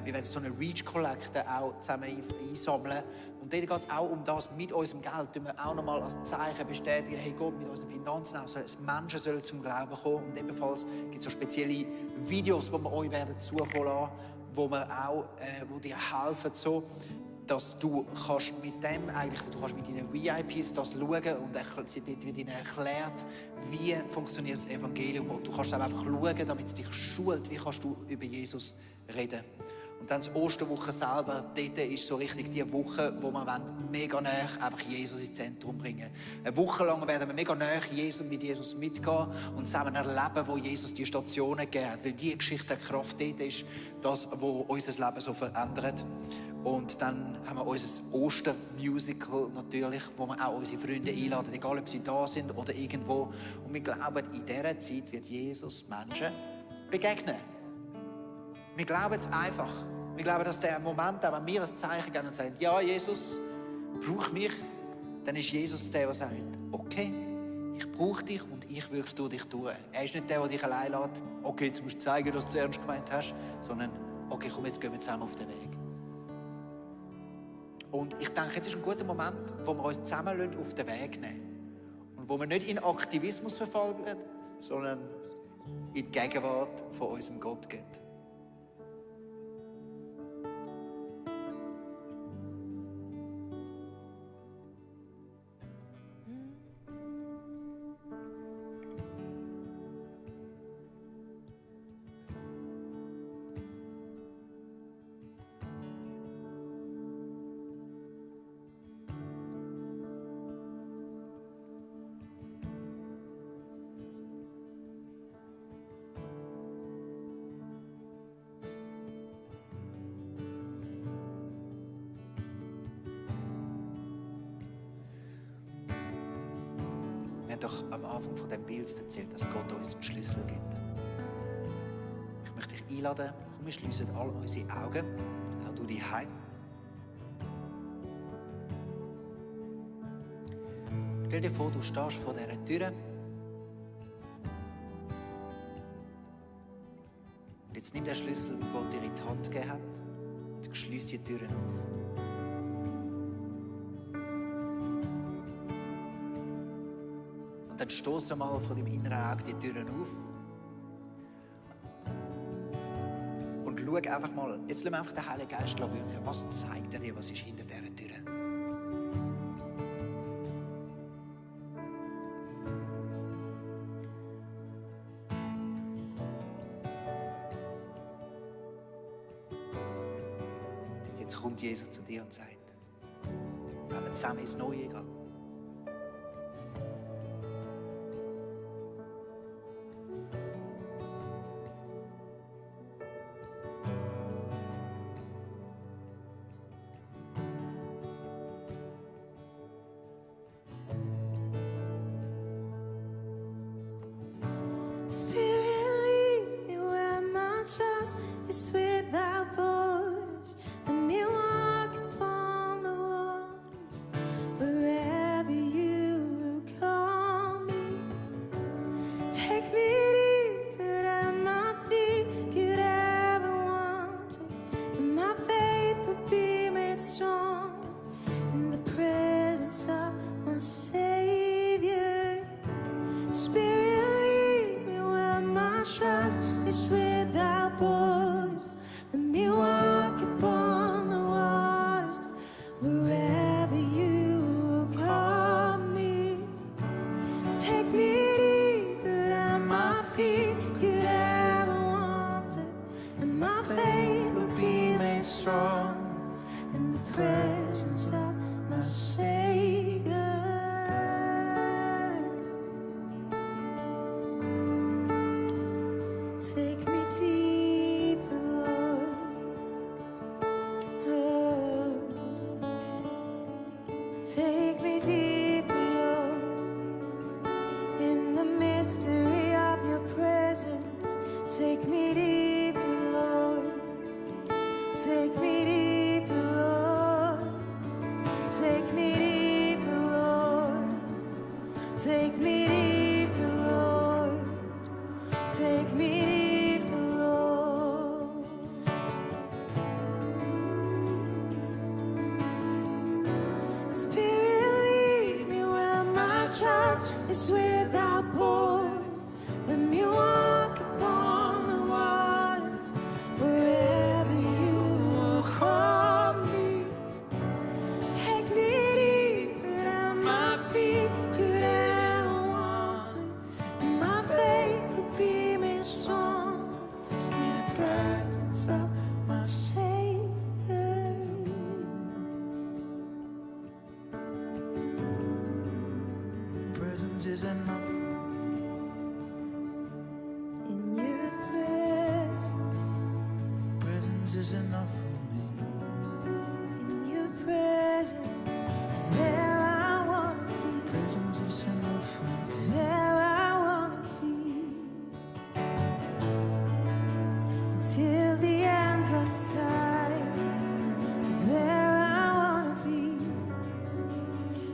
wir werden so eine Reach-Kollekte auch zusammen einsammeln. Und dort geht es auch um das, mit unserem Geld, tun wir auch nochmal als Zeichen bestätigen, hey Gott, mit unseren Finanzen auch, dass Menschen sollen zum Glauben kommen. Und ebenfalls gibt es so spezielle Videos, die wir euch werden zukommen lassen, wo dir helfen, so, dass du kannst mit dem eigentlich, du kannst mit deinen VIPs das schauen und dort wird ihnen erklärt, wie funktioniert das Evangelium. Und du kannst auch einfach schauen, damit es dich schult, wie kannst du über Jesus reden. Und dann die Osterwoche selber, dort ist so richtig die Woche, wo wir mega nah einfach Jesus ins Zentrum bringen. Eine Woche lang werden wir mega nah mit Jesus mitgehen und zusammen erleben, wo Jesus die Stationen gibt. Weil die Geschichte der Kraft dort ist, das, was unser Leben so verändert. Und dann haben wir unser Ostermusical natürlich, wo wir auch unsere Freunde einladen, egal ob sie da sind oder irgendwo. Und wir glauben, in dieser Zeit wird Jesus Menschen begegnen. Wir glauben es einfach. Wir glauben, dass der Moment, wenn wir das Zeichen geben und sagen, ja, Jesus, brauch mich, dann ist Jesus der, der sagt, okay, ich brauche dich und ich wirke durch dich durch. Er ist nicht der dich allein lässt, okay, jetzt musst du zeigen, dass du es ernst gemeint hast, sondern, okay, komm, jetzt gehen wir zusammen auf den Weg. Und ich denke, jetzt ist ein guter Moment, wo wir uns zusammen auf den Weg nehmen. Und wo wir nicht in Aktivismus verfallen, sondern in die Gegenwart von unserem Gott gehen. Wir haben doch am Anfang von dem Bild erzählt, dass Gott uns einen Schlüssel gibt. Ich möchte dich einladen, komm, wir schliessen all unsere Augen, auch du daheim. Stell dir vor, du stehst vor dieser Tür. Und jetzt nimm den Schlüssel, den Gott dir in die Hand gegeben hat, und schließ die Türen auf. Dann stoß mal von deinem inneren Auge die Türen auf. Und schau einfach mal, jetzt lassen wir einfach den Heiligen Geist wirken. Was zeigt er dir, was ist hinter dieser Tür? Und jetzt kommt Jesus zu dir und sagt, wenn wir zusammen ins Neue gehen, trust is without borders. Let me walk upon the waters wherever you will call me. Take me deeper than my feet could ever want it, and my faith will be made strong in the presence of my Savior. Spirit, lead me where my trust is without borders. Let me walk upon the waters wherever you will call me. Take me deeper than my feet could ever want it, and my faith will be made strong in the presence of my Savior. Take me deeper, Lord. Oh. Take me deeper, Lord. In the mystery of your presence, take me deeper, Lord. Take me deeper, Lord. Take me deeper, Lord. Take me deeper, Lord. Take me deeper, Lord. Spirit, lead me where my trust is without borders. Let me walk upon the waters wherever you will call me. Take me deeper than my feet could ever want it, and my faith will be made strong in the presence of my Savior. Presence is enough. In your presence, Presence is enough for me. in your presence is where I want to be. Presence is enough for me. Is where I want to be. Till the end of time is where I want to be.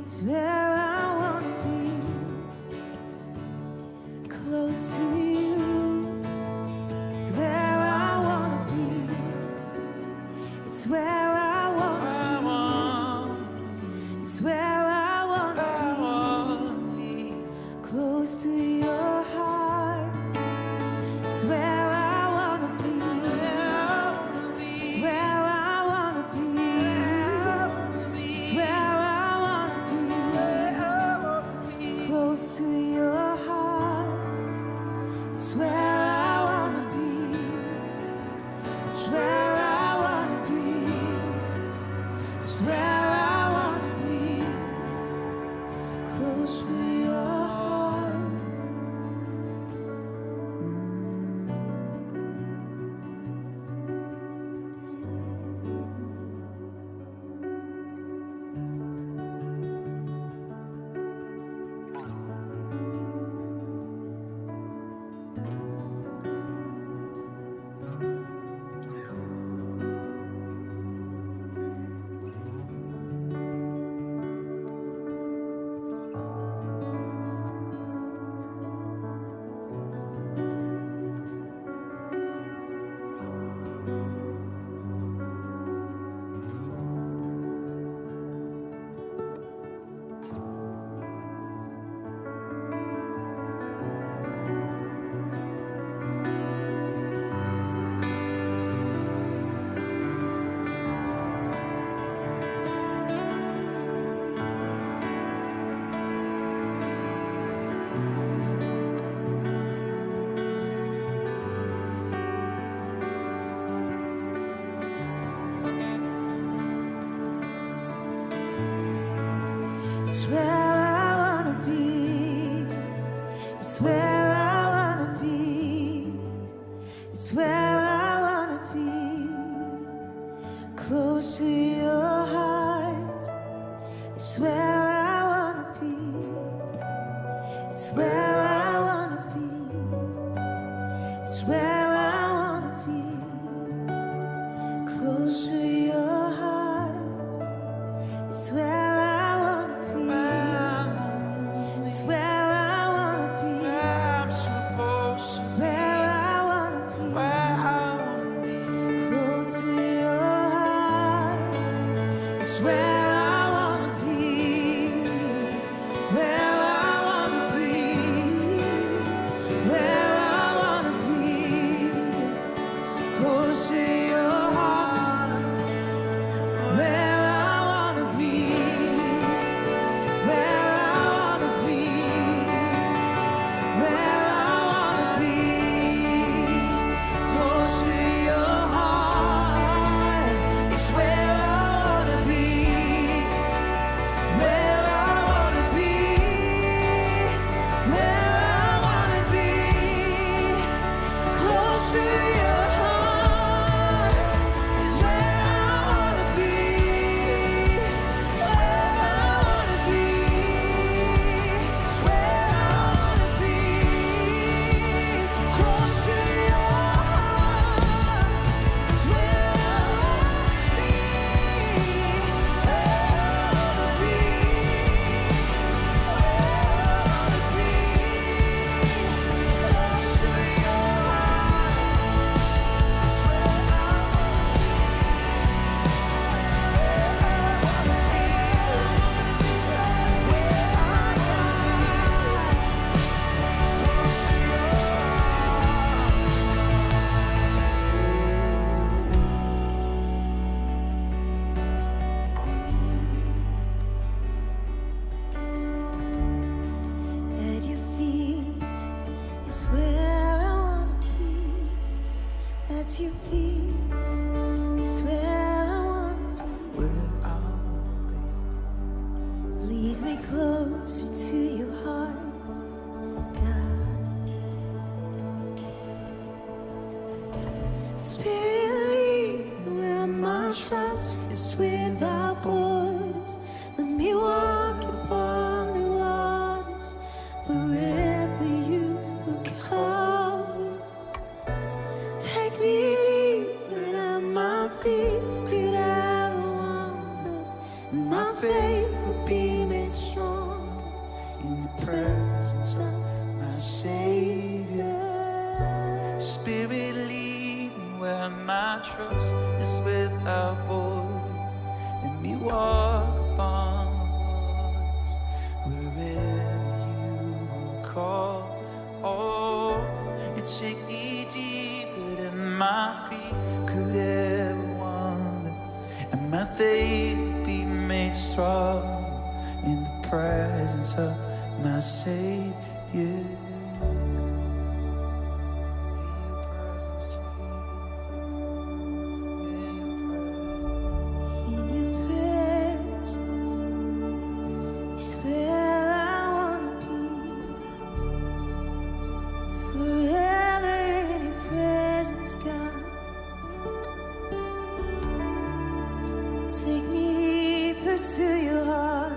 Is where I want to be. Close to you is where I want to be. It's where I want to be. It's where I want to be. Close to your heart. It's where I want to be. It's where I want to be. It's where I want to be. Close to your heart. It's where I want to be. It's where I want to be. It's where I want to be. Close to your heart. It's where I wanna be. It's where I wanna be. It's where I wanna be. Close to your heart. It's where I wanna be. It's where I wanna be. It's where I wanna be. at your feet is where I want to be. Lead me closer to your heart, God. Spirit, lead where my trust is without borders. Let me walk upon the waters wherever you will call me. Take me deeper than my feet could ever wander, and my faith will be made strong in the presence of my Savior. Spirit, lead me where my trust is without borders. Let me walk upon the waters wherever you will call. Oh, you take me deeper than my feet could ever wander, and my faith will be made strong in the presence of my Savior. In your presence is where I want to be. Forever in your presence, God. Take me deeper to your heart.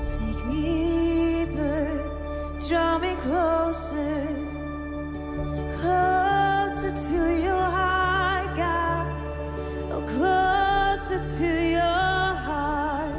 Take me deeper, draw me closer, closer to your heart, God. Oh, closer to your heart.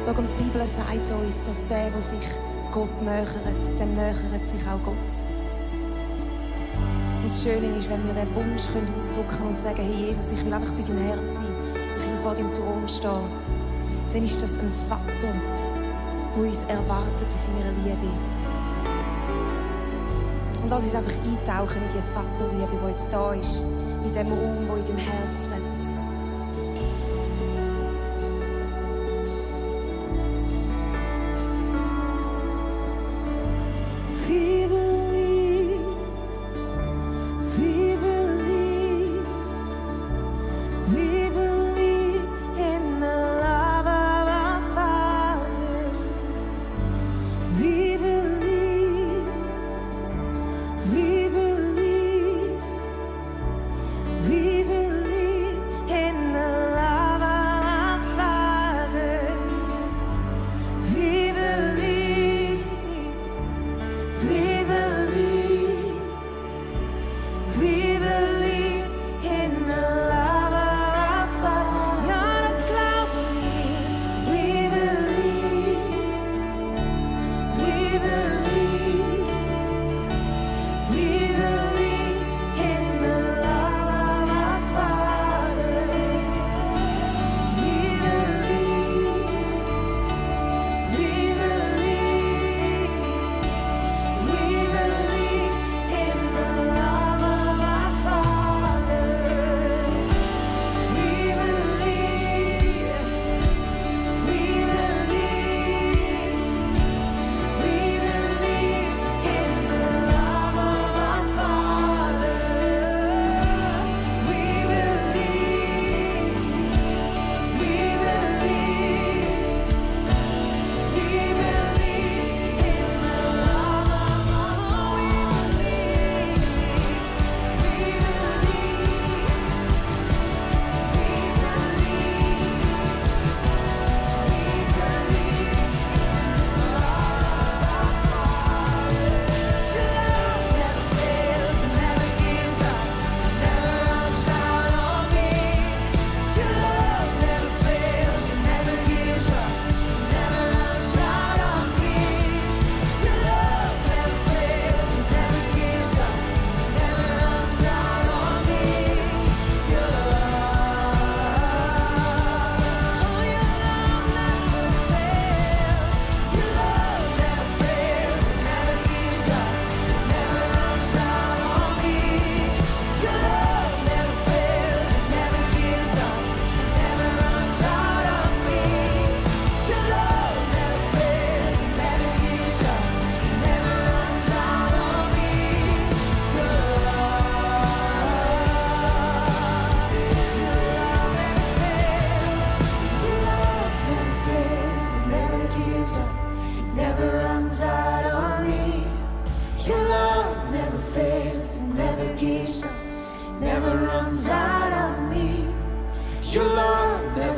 Schau, die Bibel sagt uns, dass der sich Gott nähert, dem nähert sich auch Gott. Und das Schöne ist, wenn wir den Wunsch ausdrücken können und sagen, hey Jesus, ich will einfach bei deinem Herz sein, ich will vor deinem Thron stehen, dann ist das ein Vater, der uns erwartet in seiner Liebe. Und lass uns einfach eintauchen in die Vaterliebe, die jetzt da ist, in dem Raum, der in deinem Herz lebt. We believe, we believe, we believe in the love of our Father. We believe, we believe, we believe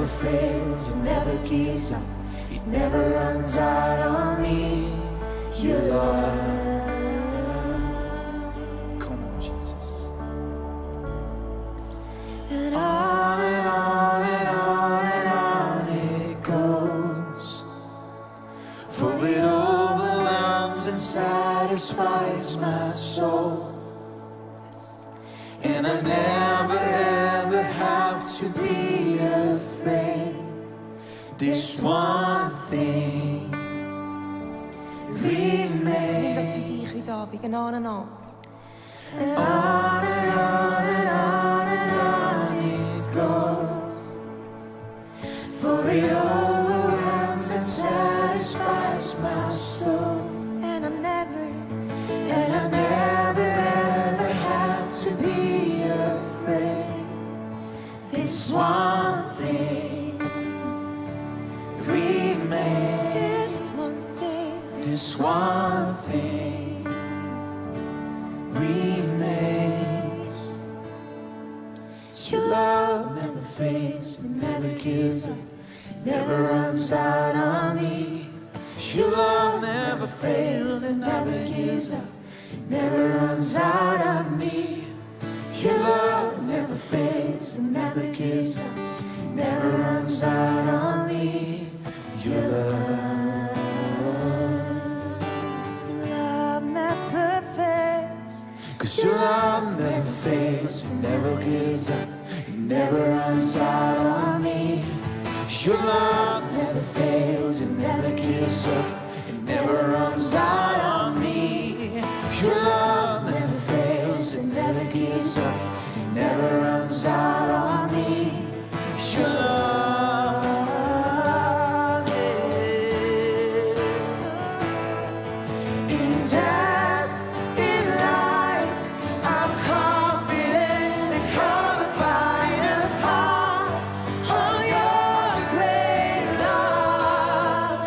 never fails, it never gives up, it never runs out on me. Your love. Come on, Jesus. And on and on and on and on it goes. For it overwhelms and satisfies my soul. And I never ever have to be afraid. This one thing remains. Das für dich heute Abend, an und an. And on and on and on and on it goes. For it overwhelms and satisfies my soul. And I never ever have to be afraid. This one thing remains. This one thing remains. Your love never fades, it never gives up, never runs out on me. Your love never fails, it never gives up, never runs out on me. Your love never fades, it never gives up, never runs out on me. Your love. love never fails. 'Cause your love never fades, it never gives up, it never runs out on me. Your love never fails, it never gives up, it never runs out on me. Your love never fails, it never gives up, it never runs out on me. Your love, yeah. In death, in life, I'm confident and covered by the power of your great love.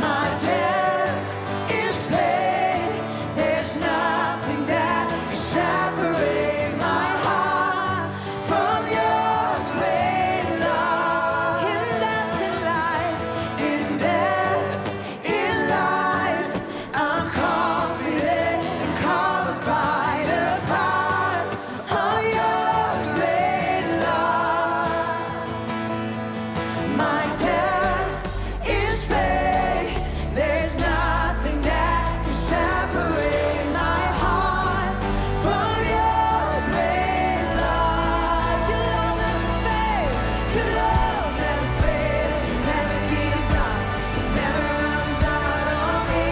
My debt is paid. There's nothing that can separate my heart from your great love. In death, in life, in death, in life, I'm confident and covered by the power of your great love. My debt is paid. There's nothing that can separate my heart from your great love. Your love never fails. Your love never fails. It never gives up. It never runs out on me.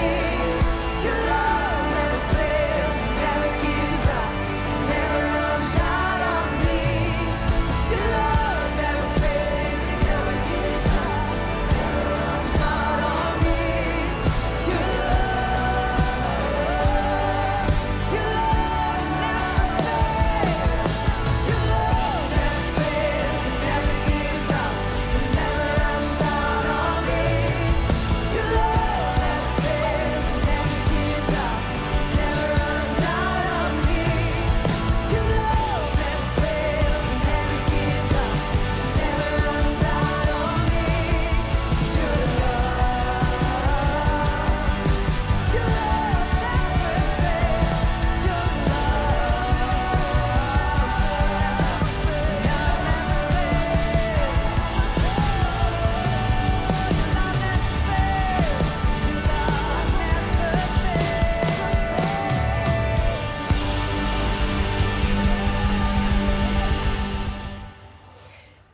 Your love never fails. It never gives up. It never runs out on me. Your love never fails. It never gives up. It never runs out on me. Your love never fails. Your love never fails. It never gives up. It never runs out on me. Your love never fails. It never gives up. It never runs out on me. Your love never fails. It never gives up. It never runs out on me. Your love never fails. Your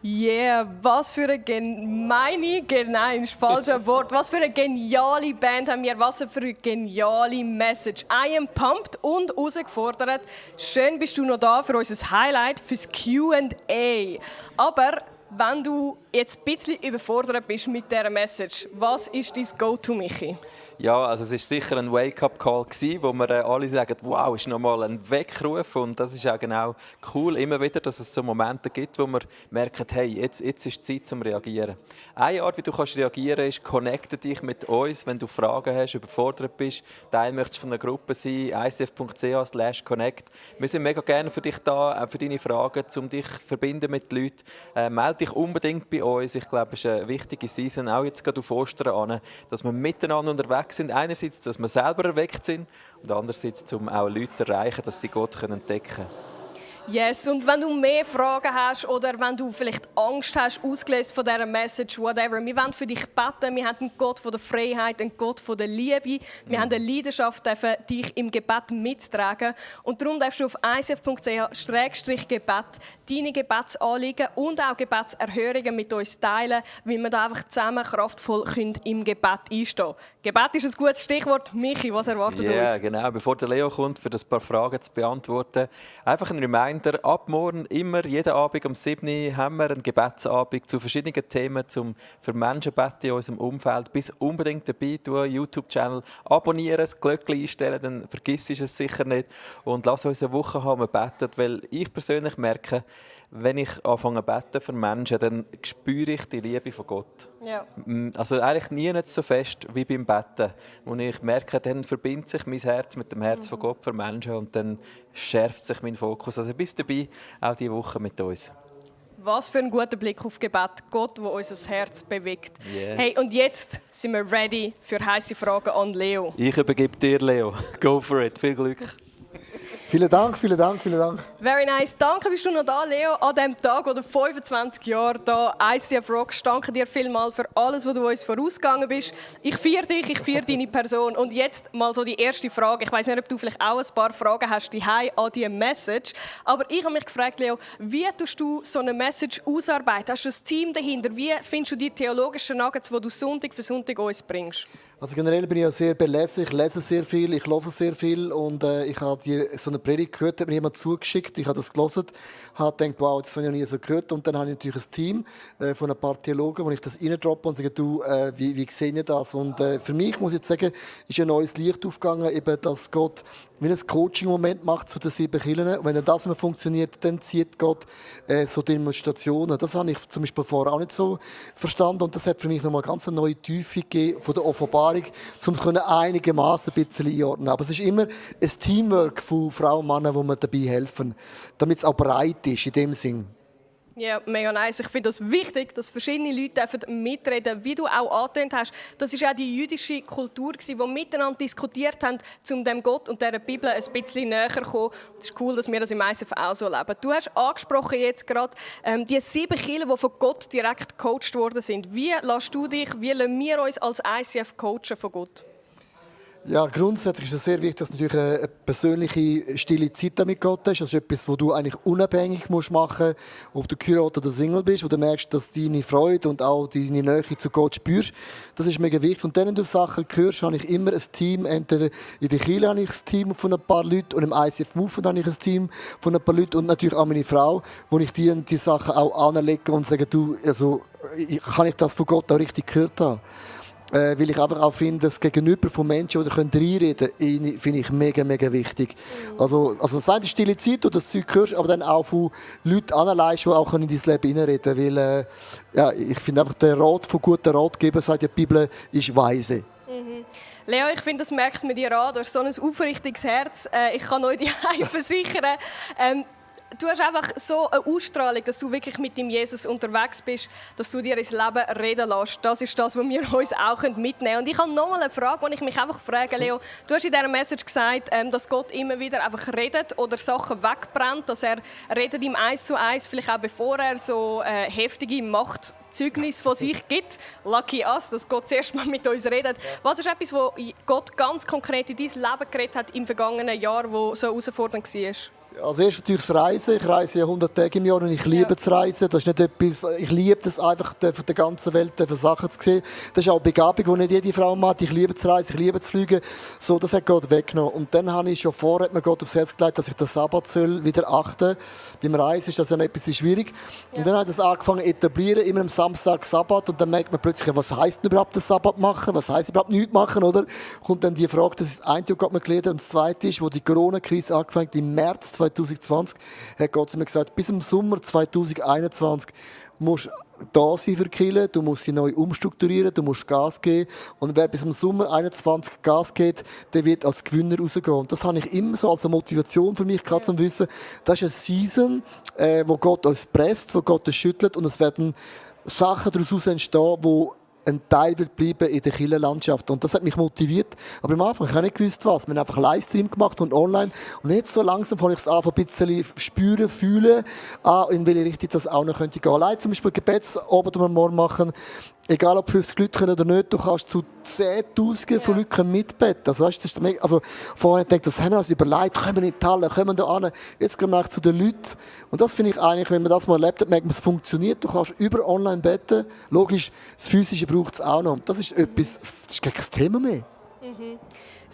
Yeah, was für nein, ist falsches Wort. Was für eine geniale Band haben wir, was für eine geniale Message. I am pumped und herausgefordert. Schön bist du noch da für unser Highlight, fürs Q&A. Aber wenn du jetzt ein bisschen überfordert bist mit dieser Message, was ist dein Go-To, Michi? Ja, also es war sicher ein Wake-up-Call, wo wir alle sagen, wow, ist nochmal ein Weckruf. Und das ist auch genau cool, immer wieder, dass es so Momente gibt, wo wir merken, hey, jetzt ist Zeit zum Reagieren. Eine Art, wie du kannst reagieren kannst, ist, connecte dich mit uns, wenn du Fragen hast, überfordert bist, Teil möchtest von einer Gruppe sein, icf.ch/connect. Wir sind mega gerne für dich da, auch für deine Fragen, um dich zu verbinden mit den Leuten. Melde dich unbedingt bei uns. Ich glaube, es ist eine wichtige Season, auch jetzt gerade auf Ostern an, dass wir miteinander unterwegs sind. Einerseits, dass wir selber erweckt sind und andererseits, um auch Leute zu erreichen, dass sie Gott entdecken können. Yes, und wenn du mehr Fragen hast oder wenn du vielleicht Angst hast, ausgelöst von dieser Message, whatever, wir wollen für dich beten. Wir haben einen Gott von der Freiheit, einen Gott von der Liebe. Wir haben eine Leidenschaft, dich im Gebet mitzutragen. Und darum darfst du auf icf.ch/gebet deine Gebetsanliegen und auch Gebetserhörungen mit uns teilen, weil wir da einfach zusammen kraftvoll im Gebet einstehen können. Gebet ist ein gutes Stichwort. Michi, was erwartet uns? Ja, genau. Bevor der Leo kommt, für das paar Fragen zu beantworten, einfach ein Reminder, ab morgen, immer, jeden Abend um 7 Uhr haben wir einen Gebetsabend zu verschiedenen Themen, für Menschen beten in unserem Umfeld. Bis unbedingt dabei tun, YouTube-Channel abonnieren, das Glöckchen einstellen, dann vergiss es sicher nicht. Und lass uns eine Woche haben, wir beten, weil ich persönlich merke, wenn ich anfange zu beten für Menschen, dann spüre ich die Liebe von Gott. Ja. Also eigentlich nie nicht so fest wie beim Beten. Und ich merke, dann verbindet sich mein Herz mit dem Herz von Gott für Menschen und dann schärft sich mein Fokus. Also bis dabei, auch diese Woche mit uns. Was für ein guter Blick auf Gebet. Gott, der unser Herz bewegt. Yeah. Hey, und jetzt sind wir ready für heisse Fragen an Leo. Ich übergebe dir, Leo. Go for it. Viel Glück. Vielen Dank, vielen Dank, vielen Dank. Very nice. Danke, bist du noch da, Leo, an diesem Tag oder 25 Jahre da ICF Rocks. Danke dir vielmals für alles, was du uns vorausgegangen bist. Ich feiere dich, ich feiere deine Person. Und jetzt mal so die erste Frage. Ich weiss nicht, ob du vielleicht auch ein paar Fragen hast an diese Message. Aber ich habe mich gefragt, Leo, wie tust du so eine Message ausarbeiten? Hast du ein Team dahinter? Wie findest du die theologischen Nuggets, die du Sonntag für Sonntag uns bringst? Also generell bin ich ja sehr belesen, ich lese sehr viel, ich höre sehr viel und ich habe so eine Predigt gehört, hat mir jemand zugeschickt, ich habe das gelesen, habe gedacht, wow, das habe ich noch nie so gehört und dann habe ich natürlich ein Team von ein paar Theologen, wo ich das reindroppe und sage, du, wie seht ihr das? Und für mich, muss ich jetzt sagen, ist ein neues Licht aufgegangen, eben, dass Gott wie ein Coaching-Moment macht zu den 7 Kirchen. Und wenn das nicht funktioniert, dann zieht Gott so Demonstrationen. Das habe ich zum Beispiel vorher auch nicht so verstanden und das hat für mich nochmal ganz eine neue Tiefe gegeben von der Offenbarung, um einigermaßen ein bisschen einordnen. Aber es ist immer ein Teamwork von Frauen und Männern, wo wir dabei helfen, damit es auch breit ist in dem Sinn. Ja, mega nice. Ich finde es wichtig, dass verschiedene Leute mitreden dürfen, wie du auch angetönt hast. Das war auch die jüdische Kultur, die miteinander diskutiert haben, um dem Gott und dieser Bibel ein bisschen näher zu kommen. Es ist cool, dass wir das im ICF auch so leben. Du hast angesprochen jetzt gerade die 7 Kirchen, die von Gott direkt gecoacht worden sind. Wie lassen wir uns als ICF coachen von Gott? Ja, grundsätzlich ist es sehr wichtig, dass du natürlich eine persönliche, stille Zeit mit Gott hast. Das ist etwas, was du eigentlich unabhängig machen musst, ob du geheiratet oder Single bist, wo du merkst, dass du deine Freude und auch deine Nähe zu Gott spürst. Das ist mega wichtig. Und dann, wenn du Sachen hörst, habe ich immer ein Team. Entweder in der Kirche habe ich ein Team von ein paar Leuten und im ICF Movement habe ich ein Team von ein paar Leuten und natürlich auch meine Frau, wo ich die Sachen auch anlege und sage, du, also, kann ich das von Gott auch richtig gehört haben? Weil ich einfach auch finde, das Gegenüber von Menschen, die reinreden können, finde ich mega, mega wichtig. Also das eine ist stille Zeit, wo du das Zeug hörst, aber dann auch von Leuten anleitest, die auch in dein Leben hineinreden können. Weil ich finde einfach, der Rat von guten Ratgebern, sagt ja die Bibel, ist weise. Leo, ich finde, das merkt man dir an. Du hast so ein aufrichtiges Herz. Ich kann euch die versichern. Du hast einfach so eine Ausstrahlung, dass du wirklich mit dem Jesus unterwegs bist, dass du dir ins Leben reden lässt. Das ist das, was wir uns auch mitnehmen können. Und ich habe noch mal eine Frage, die ich mich einfach frage, Leo. Du hast in dieser Message gesagt, dass Gott immer wieder einfach redet oder Sachen wegbrennt, dass er redet ihm 1:1, vielleicht auch bevor er so heftige Machtzeugnis von sich gibt. Lucky us, dass Gott zuerst mal mit uns redet. Was ist etwas, wo Gott ganz konkret in dein Leben geredet hat im vergangenen Jahr, das so herausfordernd war? Als erstes natürlich das Reisen. Ich reise ja 100 Tage im Jahr und ich liebe das Reisen. Das ist nicht etwas, ich liebe es einfach, von der ganzen Welt Sachen zu sehen. Das ist auch eine Begabung, die nicht jede Frau hat. Ich liebe das Reisen, ich liebe das Fliegen. So, das hat Gott weggenommen. Und dann habe ich schon vorher, hat mir Gott aufs Herz gelegt, dass ich den Sabbat soll wieder achten. Beim Reisen ist das ja ein bisschen schwierig. Ja. Und dann habe ich das angefangen zu etablieren, immer am Samstag Sabbat. Und dann merkt man plötzlich, was heisst denn überhaupt den Sabbat machen? Was heisst überhaupt nichts machen, oder? Kommt dann die Frage, das ist das eine, was Gott mir gelernt hat. Und das zweite ist, wo die Corona-Krise angefangen hat, im März 2020, hat Gott zu mir gesagt, bis im Sommer 2021 musst du da sein für die Kirche, du musst sie neu umstrukturieren, du musst Gas geben. Und wer bis im Sommer 2021 Gas gibt, der wird als Gewinner rausgehen. Und das habe ich immer so als Motivation für mich, gerade zum Wissen, das ist eine Season, wo Gott uns presst, wo Gott uns schüttelt und es werden Sachen daraus entstehen, die ein Teil wird bleiben in der Kirchenlandschaft. Und das hat mich motiviert. Aber am Anfang, ich habe nicht gewusst, was. Wir haben einfach Livestream gemacht und online. Und jetzt so langsam fange ich es an, ein bisschen spüren, fühlen, in welche Richtung das auch noch könnte gehen. Allein zum Beispiel Gebetsabend, die wir morgen machen, egal ob 50 Leute können oder nicht, du kannst zu 10'000 von Leuten mitbeten. Also, weißt, das ist also, vorher denkt das haben wir uns überlegt, kommen wir in die Halle, kommen wir da an. Jetzt gehen wir zu den Leuten. Und das finde ich eigentlich, wenn man das mal erlebt hat, merkt man, es funktioniert. Du kannst über online beten. Logisch, das Physische braucht es auch noch. Das ist etwas, das ist kein Thema mehr. Mhm.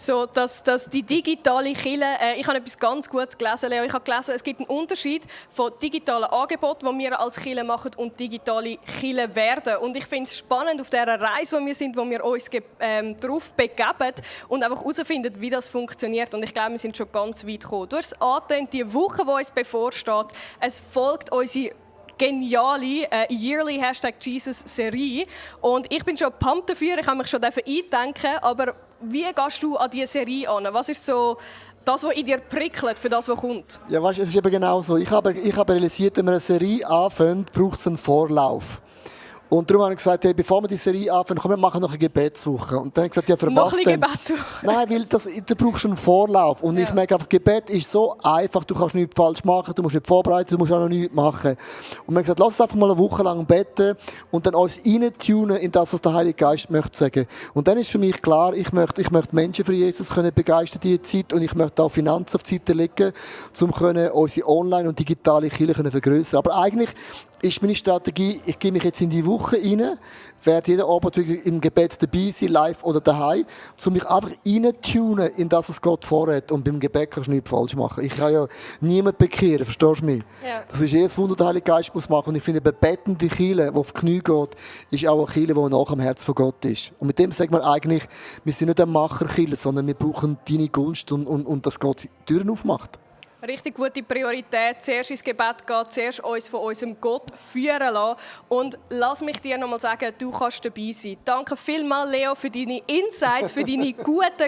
So, dass die digitale Kirche, ich habe etwas ganz Gutes gelesen, Leo. Ich habe gelesen, es gibt einen Unterschied von digitalen Angeboten, die wir als Kirche machen, und digitale Kirche werden. Und ich finde es spannend auf dieser Reise, wo wir sind, wo wir uns darauf begeben und einfach herausfinden, wie das funktioniert. Und ich glaube, wir sind schon ganz weit gekommen. Du hast es angetönt, die Woche, die uns bevorsteht, es folgt unsere geniale Yearly #Jesus-Serie. Und ich bin schon pumped dafür, ich habe mich schon eindenken, aber wie gehst du an diese Serie an? Was ist so das, was in dir prickelt für das, was kommt? Ja, weißt, es ist eben genau so. Ich habe realisiert, wenn man eine Serie anfängt, braucht es einen Vorlauf. Und darum habe ich gesagt, hey, bevor wir die Serie anfangen, komm, wir machen noch eine Gebetswoche. Und dann habe ich gesagt, ja, für noch was denn? Nein, weil da brauchst du einen Vorlauf. Und ich merke einfach, Gebet ist so einfach, du kannst nichts falsch machen, du musst nicht vorbereiten, du musst auch noch nichts machen. Und wir haben gesagt, lass uns einfach mal eine Woche lang beten und dann uns reintunen in das, was der Heilige Geist möchte sagen. Und dann ist für mich klar, ich möchte Menschen für Jesus können begeistern in dieser Zeit und ich möchte auch Finanzen auf die Seite legen, um unsere online- und digitale Kirche zu vergrössern. Aber eigentlich ist meine Strategie, ich gehe mich jetzt in die Woche rein, werde jeden Abend im Gebet dabei sein, live oder daheim, um mich einfach reintunen in das, was Gott vorhat. Und beim Gebet kannst du nichts falsch machen. Ich kann ja niemanden bekehren, verstehst du mich? Ja. Das ist jedes Wunder, der Heilige Geist muss machen. Und ich finde, eine betende Kirche, die auf die Knie geht, ist auch eine Kirche, die nach am Herz von Gott ist. Und mit dem sagt man eigentlich, wir sind nicht eine Macherkirche, sondern wir brauchen deine Gunst und dass Gott Türen aufmacht. Richtig gute Priorität. Zuerst ins Gebet gehen, zuerst uns von unserem Gott führen lassen. Und lass mich dir noch mal sagen, du kannst dabei sein. Danke vielmals, Leo, für deine Insights, für deine guten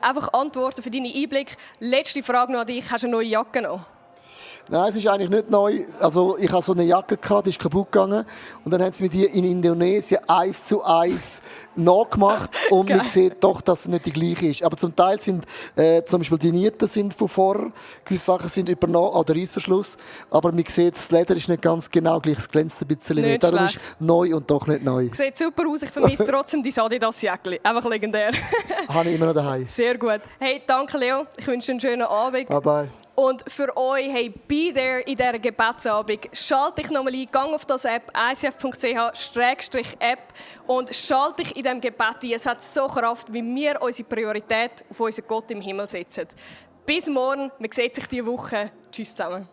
einfach Antworten, für deinen Einblick. Letzte Frage noch an dich. Hast du eine neue Jacke noch? Nein, es ist eigentlich nicht neu. Also ich hatte so eine Jacke, die ist kaputt gegangen. Und dann haben sie mir die in Indonesien 1:1 nachgemacht. Und man sieht doch, dass es nicht die gleiche ist. Aber zum Teil sind zum Beispiel die Nieten sind von vorher. Gewisse Sachen sind übernommen an der Reissverschluss. Aber man sieht, das Leder ist nicht ganz genau gleich. Es glänzt ein bisschen mehr. Darum ist neu und doch nicht neu. Sieht super aus. Ich vermisse trotzdem dein Adidas-Jäckchen. Einfach legendär. Habe ich immer noch daheim. Sehr gut. Hey, danke Leo. Ich wünsche dir einen schönen Abend. Bye bye. Und für euch, hey, be there in dieser Gebetsabend. Schalt dich nochmal ein, gang auf das App, icf.ch/app und schalt dich in diesem Gebet ein. Es hat so Kraft, wie wir unsere Priorität auf unseren Gott im Himmel setzen. Bis morgen, man sieht sich diese Woche. Tschüss zusammen.